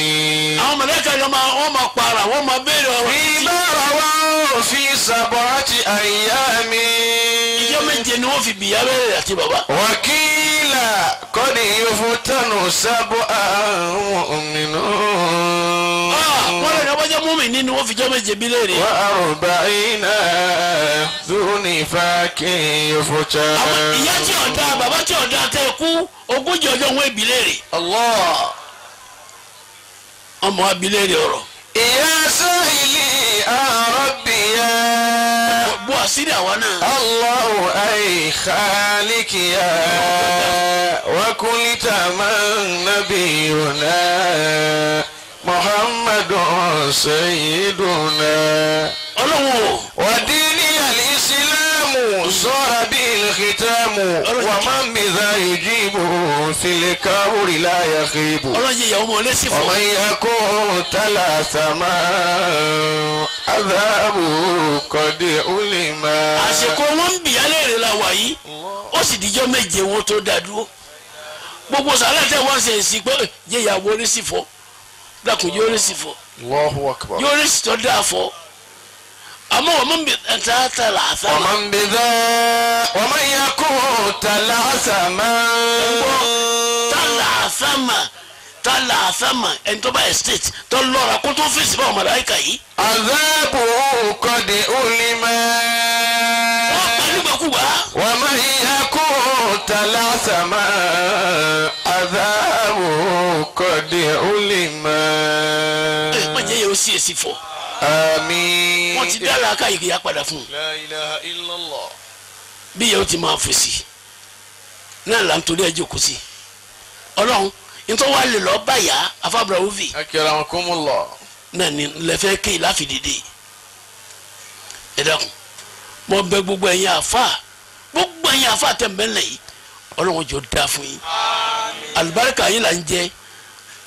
Àwọn mọ̀lẹ́kà yẹn wọ́n máa para wọ́n máa béèrè ọ̀rọ̀. فيما رواه في 7 أيام. Ìjọ méje ni wọ́n fi bìyà lérè àti bàbá. وقيل قد يفتن 7 مؤمنون. Wọ́n lè ní ọbàjẹ́ múmi ni wọ́n fi jọ́ méje bí léèrè. و40 ذو نفاق يفتن. Àwọn ìyá tí ò dáa bàbá tí ò dáa tẹ́ kú 40 ọjọ́ wọn èbí léèrè. الله. Ọmọ abilé rẹ̀ ọ̀rọ̀. يا سائلي يا ربي يا Bó àṣírí àwa náà. الله أي خالق يا وكلت من نبينا محمد سيدنا. Ọlọ́run o. وديني الإسلام صار به الختام ومن بذا يجيب في الكبر لا يخيب. Ọlọ́run yẹ ìyàwó mọ̀ lẹ́sìn fún. ومن يكن تلثما عذابه قد علم. Àsìkò wọn ń bìyà léèrè la wà yìí ó sì dijọ́ méje wọn tó dá dúró. Gbogbo sàlẹ̀ tẹ̀ wọ́n ṣe èsì pé yẹ ìyàwó lẹ́sìn fọ́ dákun yóò lẹ́sìn fọ́ الله أكبر. yóò lẹ́sìn tó dáa fọ́ àmọ́ wọ́n mú tààtà. ومن بذا ومن يكن تلثما. Tàlàáfàmà ẹni tó bá estate tó lọ́ra kó tó fèsì bá ọmọ láìka yìí. عذابه قد علم. Wọ́n pa nígbàkúgbà. ومن يكن تلثما عذابه قد علم. Ẹ má jẹ́ yẹ ó sì èsì fọ́. آمين. Wọ́n ti dá làákà yìí kìí padà fún un. لا إله إلا الله. Bí yẹ ó ti máa fèsì náà là ń torí ẹ jókòó sí. Ọlọ́run nítorí wàá lè lọ báyà afábùrà wúfì. أكرمكم الله. Náà ni lẹ́fẹ́ kéè láfi dìde. Ẹ dákun mo bẹ̀ gbogbo ẹ̀yin àfa gbogbo ẹ̀yin àfa tẹ̀ mbẹ́lẹ̀ yìí Ọlọ́run jọ da fún yín. Alibarika yín là ń jẹ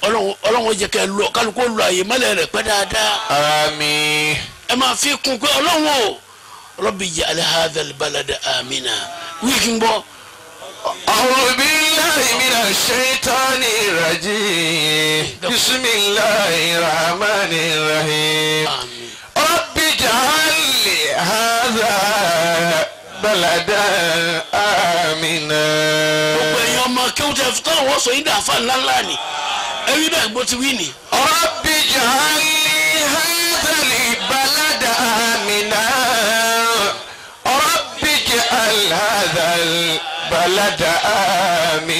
Ọlọ́run jẹ́ kẹ́ lọ kálukó lọ àyè mọ́lẹ̀ rẹ̀ pẹ́ dáadáa. آمين. Ẹ máa fi kún pé Ọlọ́run o Rabbi ij'al hadha al-balada amina wíìkì ń gbọ́. أعوذ بالله من الشيطان الرجيم. بسم الله الرحمن الرحيم. Àmín. رب اجعل هذا بلدا آمنا. Gbogbo ẹ̀yin ọmọ kéwù tẹ tọ́lọ̀ wọ́n sọ yín dà fà ńláńlá ni ẹ wí bẹ́ẹ̀ bó ti wí ni. رب اجعل هذا البلد آمنا. رب اجعل هذا البلد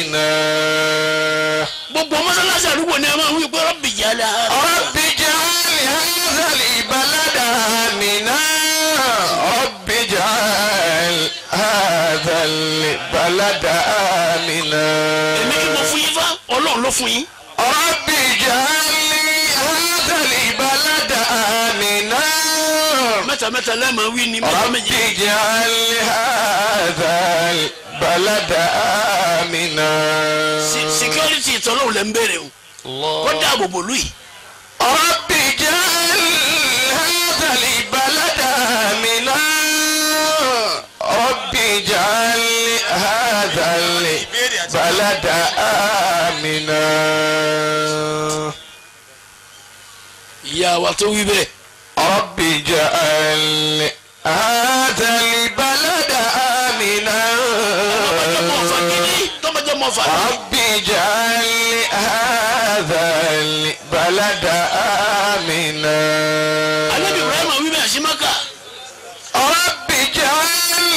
آمنا. Gbogbo mọ́sálásí àdúgbò ni ẹ máa wí pé Rabbi ij'al hadha. رب اجعل هذا البلد آمنا. رب اجعل هذا البلد آمنا. Èmi kí mo fún yín fá Ọlọ́run ló fún yín. رب اجعل هذا البلد آمنا. Mẹ́ta mẹ́ta lẹ́ẹ̀ma wí ni mẹ́ta رب méje. اجعل هذا البلد آمنا. Security ìtọ́lọ́hùn lẹ́ ń béèrè o. Kó dáàbò bò lù yìí. رب اجعل هذا البلد آمنا. رب اجعل هذا البلد آمنا. Ìyá wa tó wí bẹ́ẹ̀. رب اجعل هذا البلد آمنا. Tọ́bajọ́ mọ̀ fà gidi tọ́bajọ́ mọ̀ fà. رب اجعل هذا البلد آمنا. Ànábì Ibrahim wí bẹ́ẹ̀ sí Maka. رب اجعل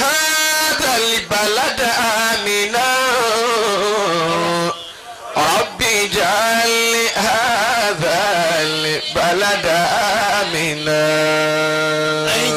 هذا البلد آمنا. رب اجعل هذا البلد آمنا. Ẹ̀yin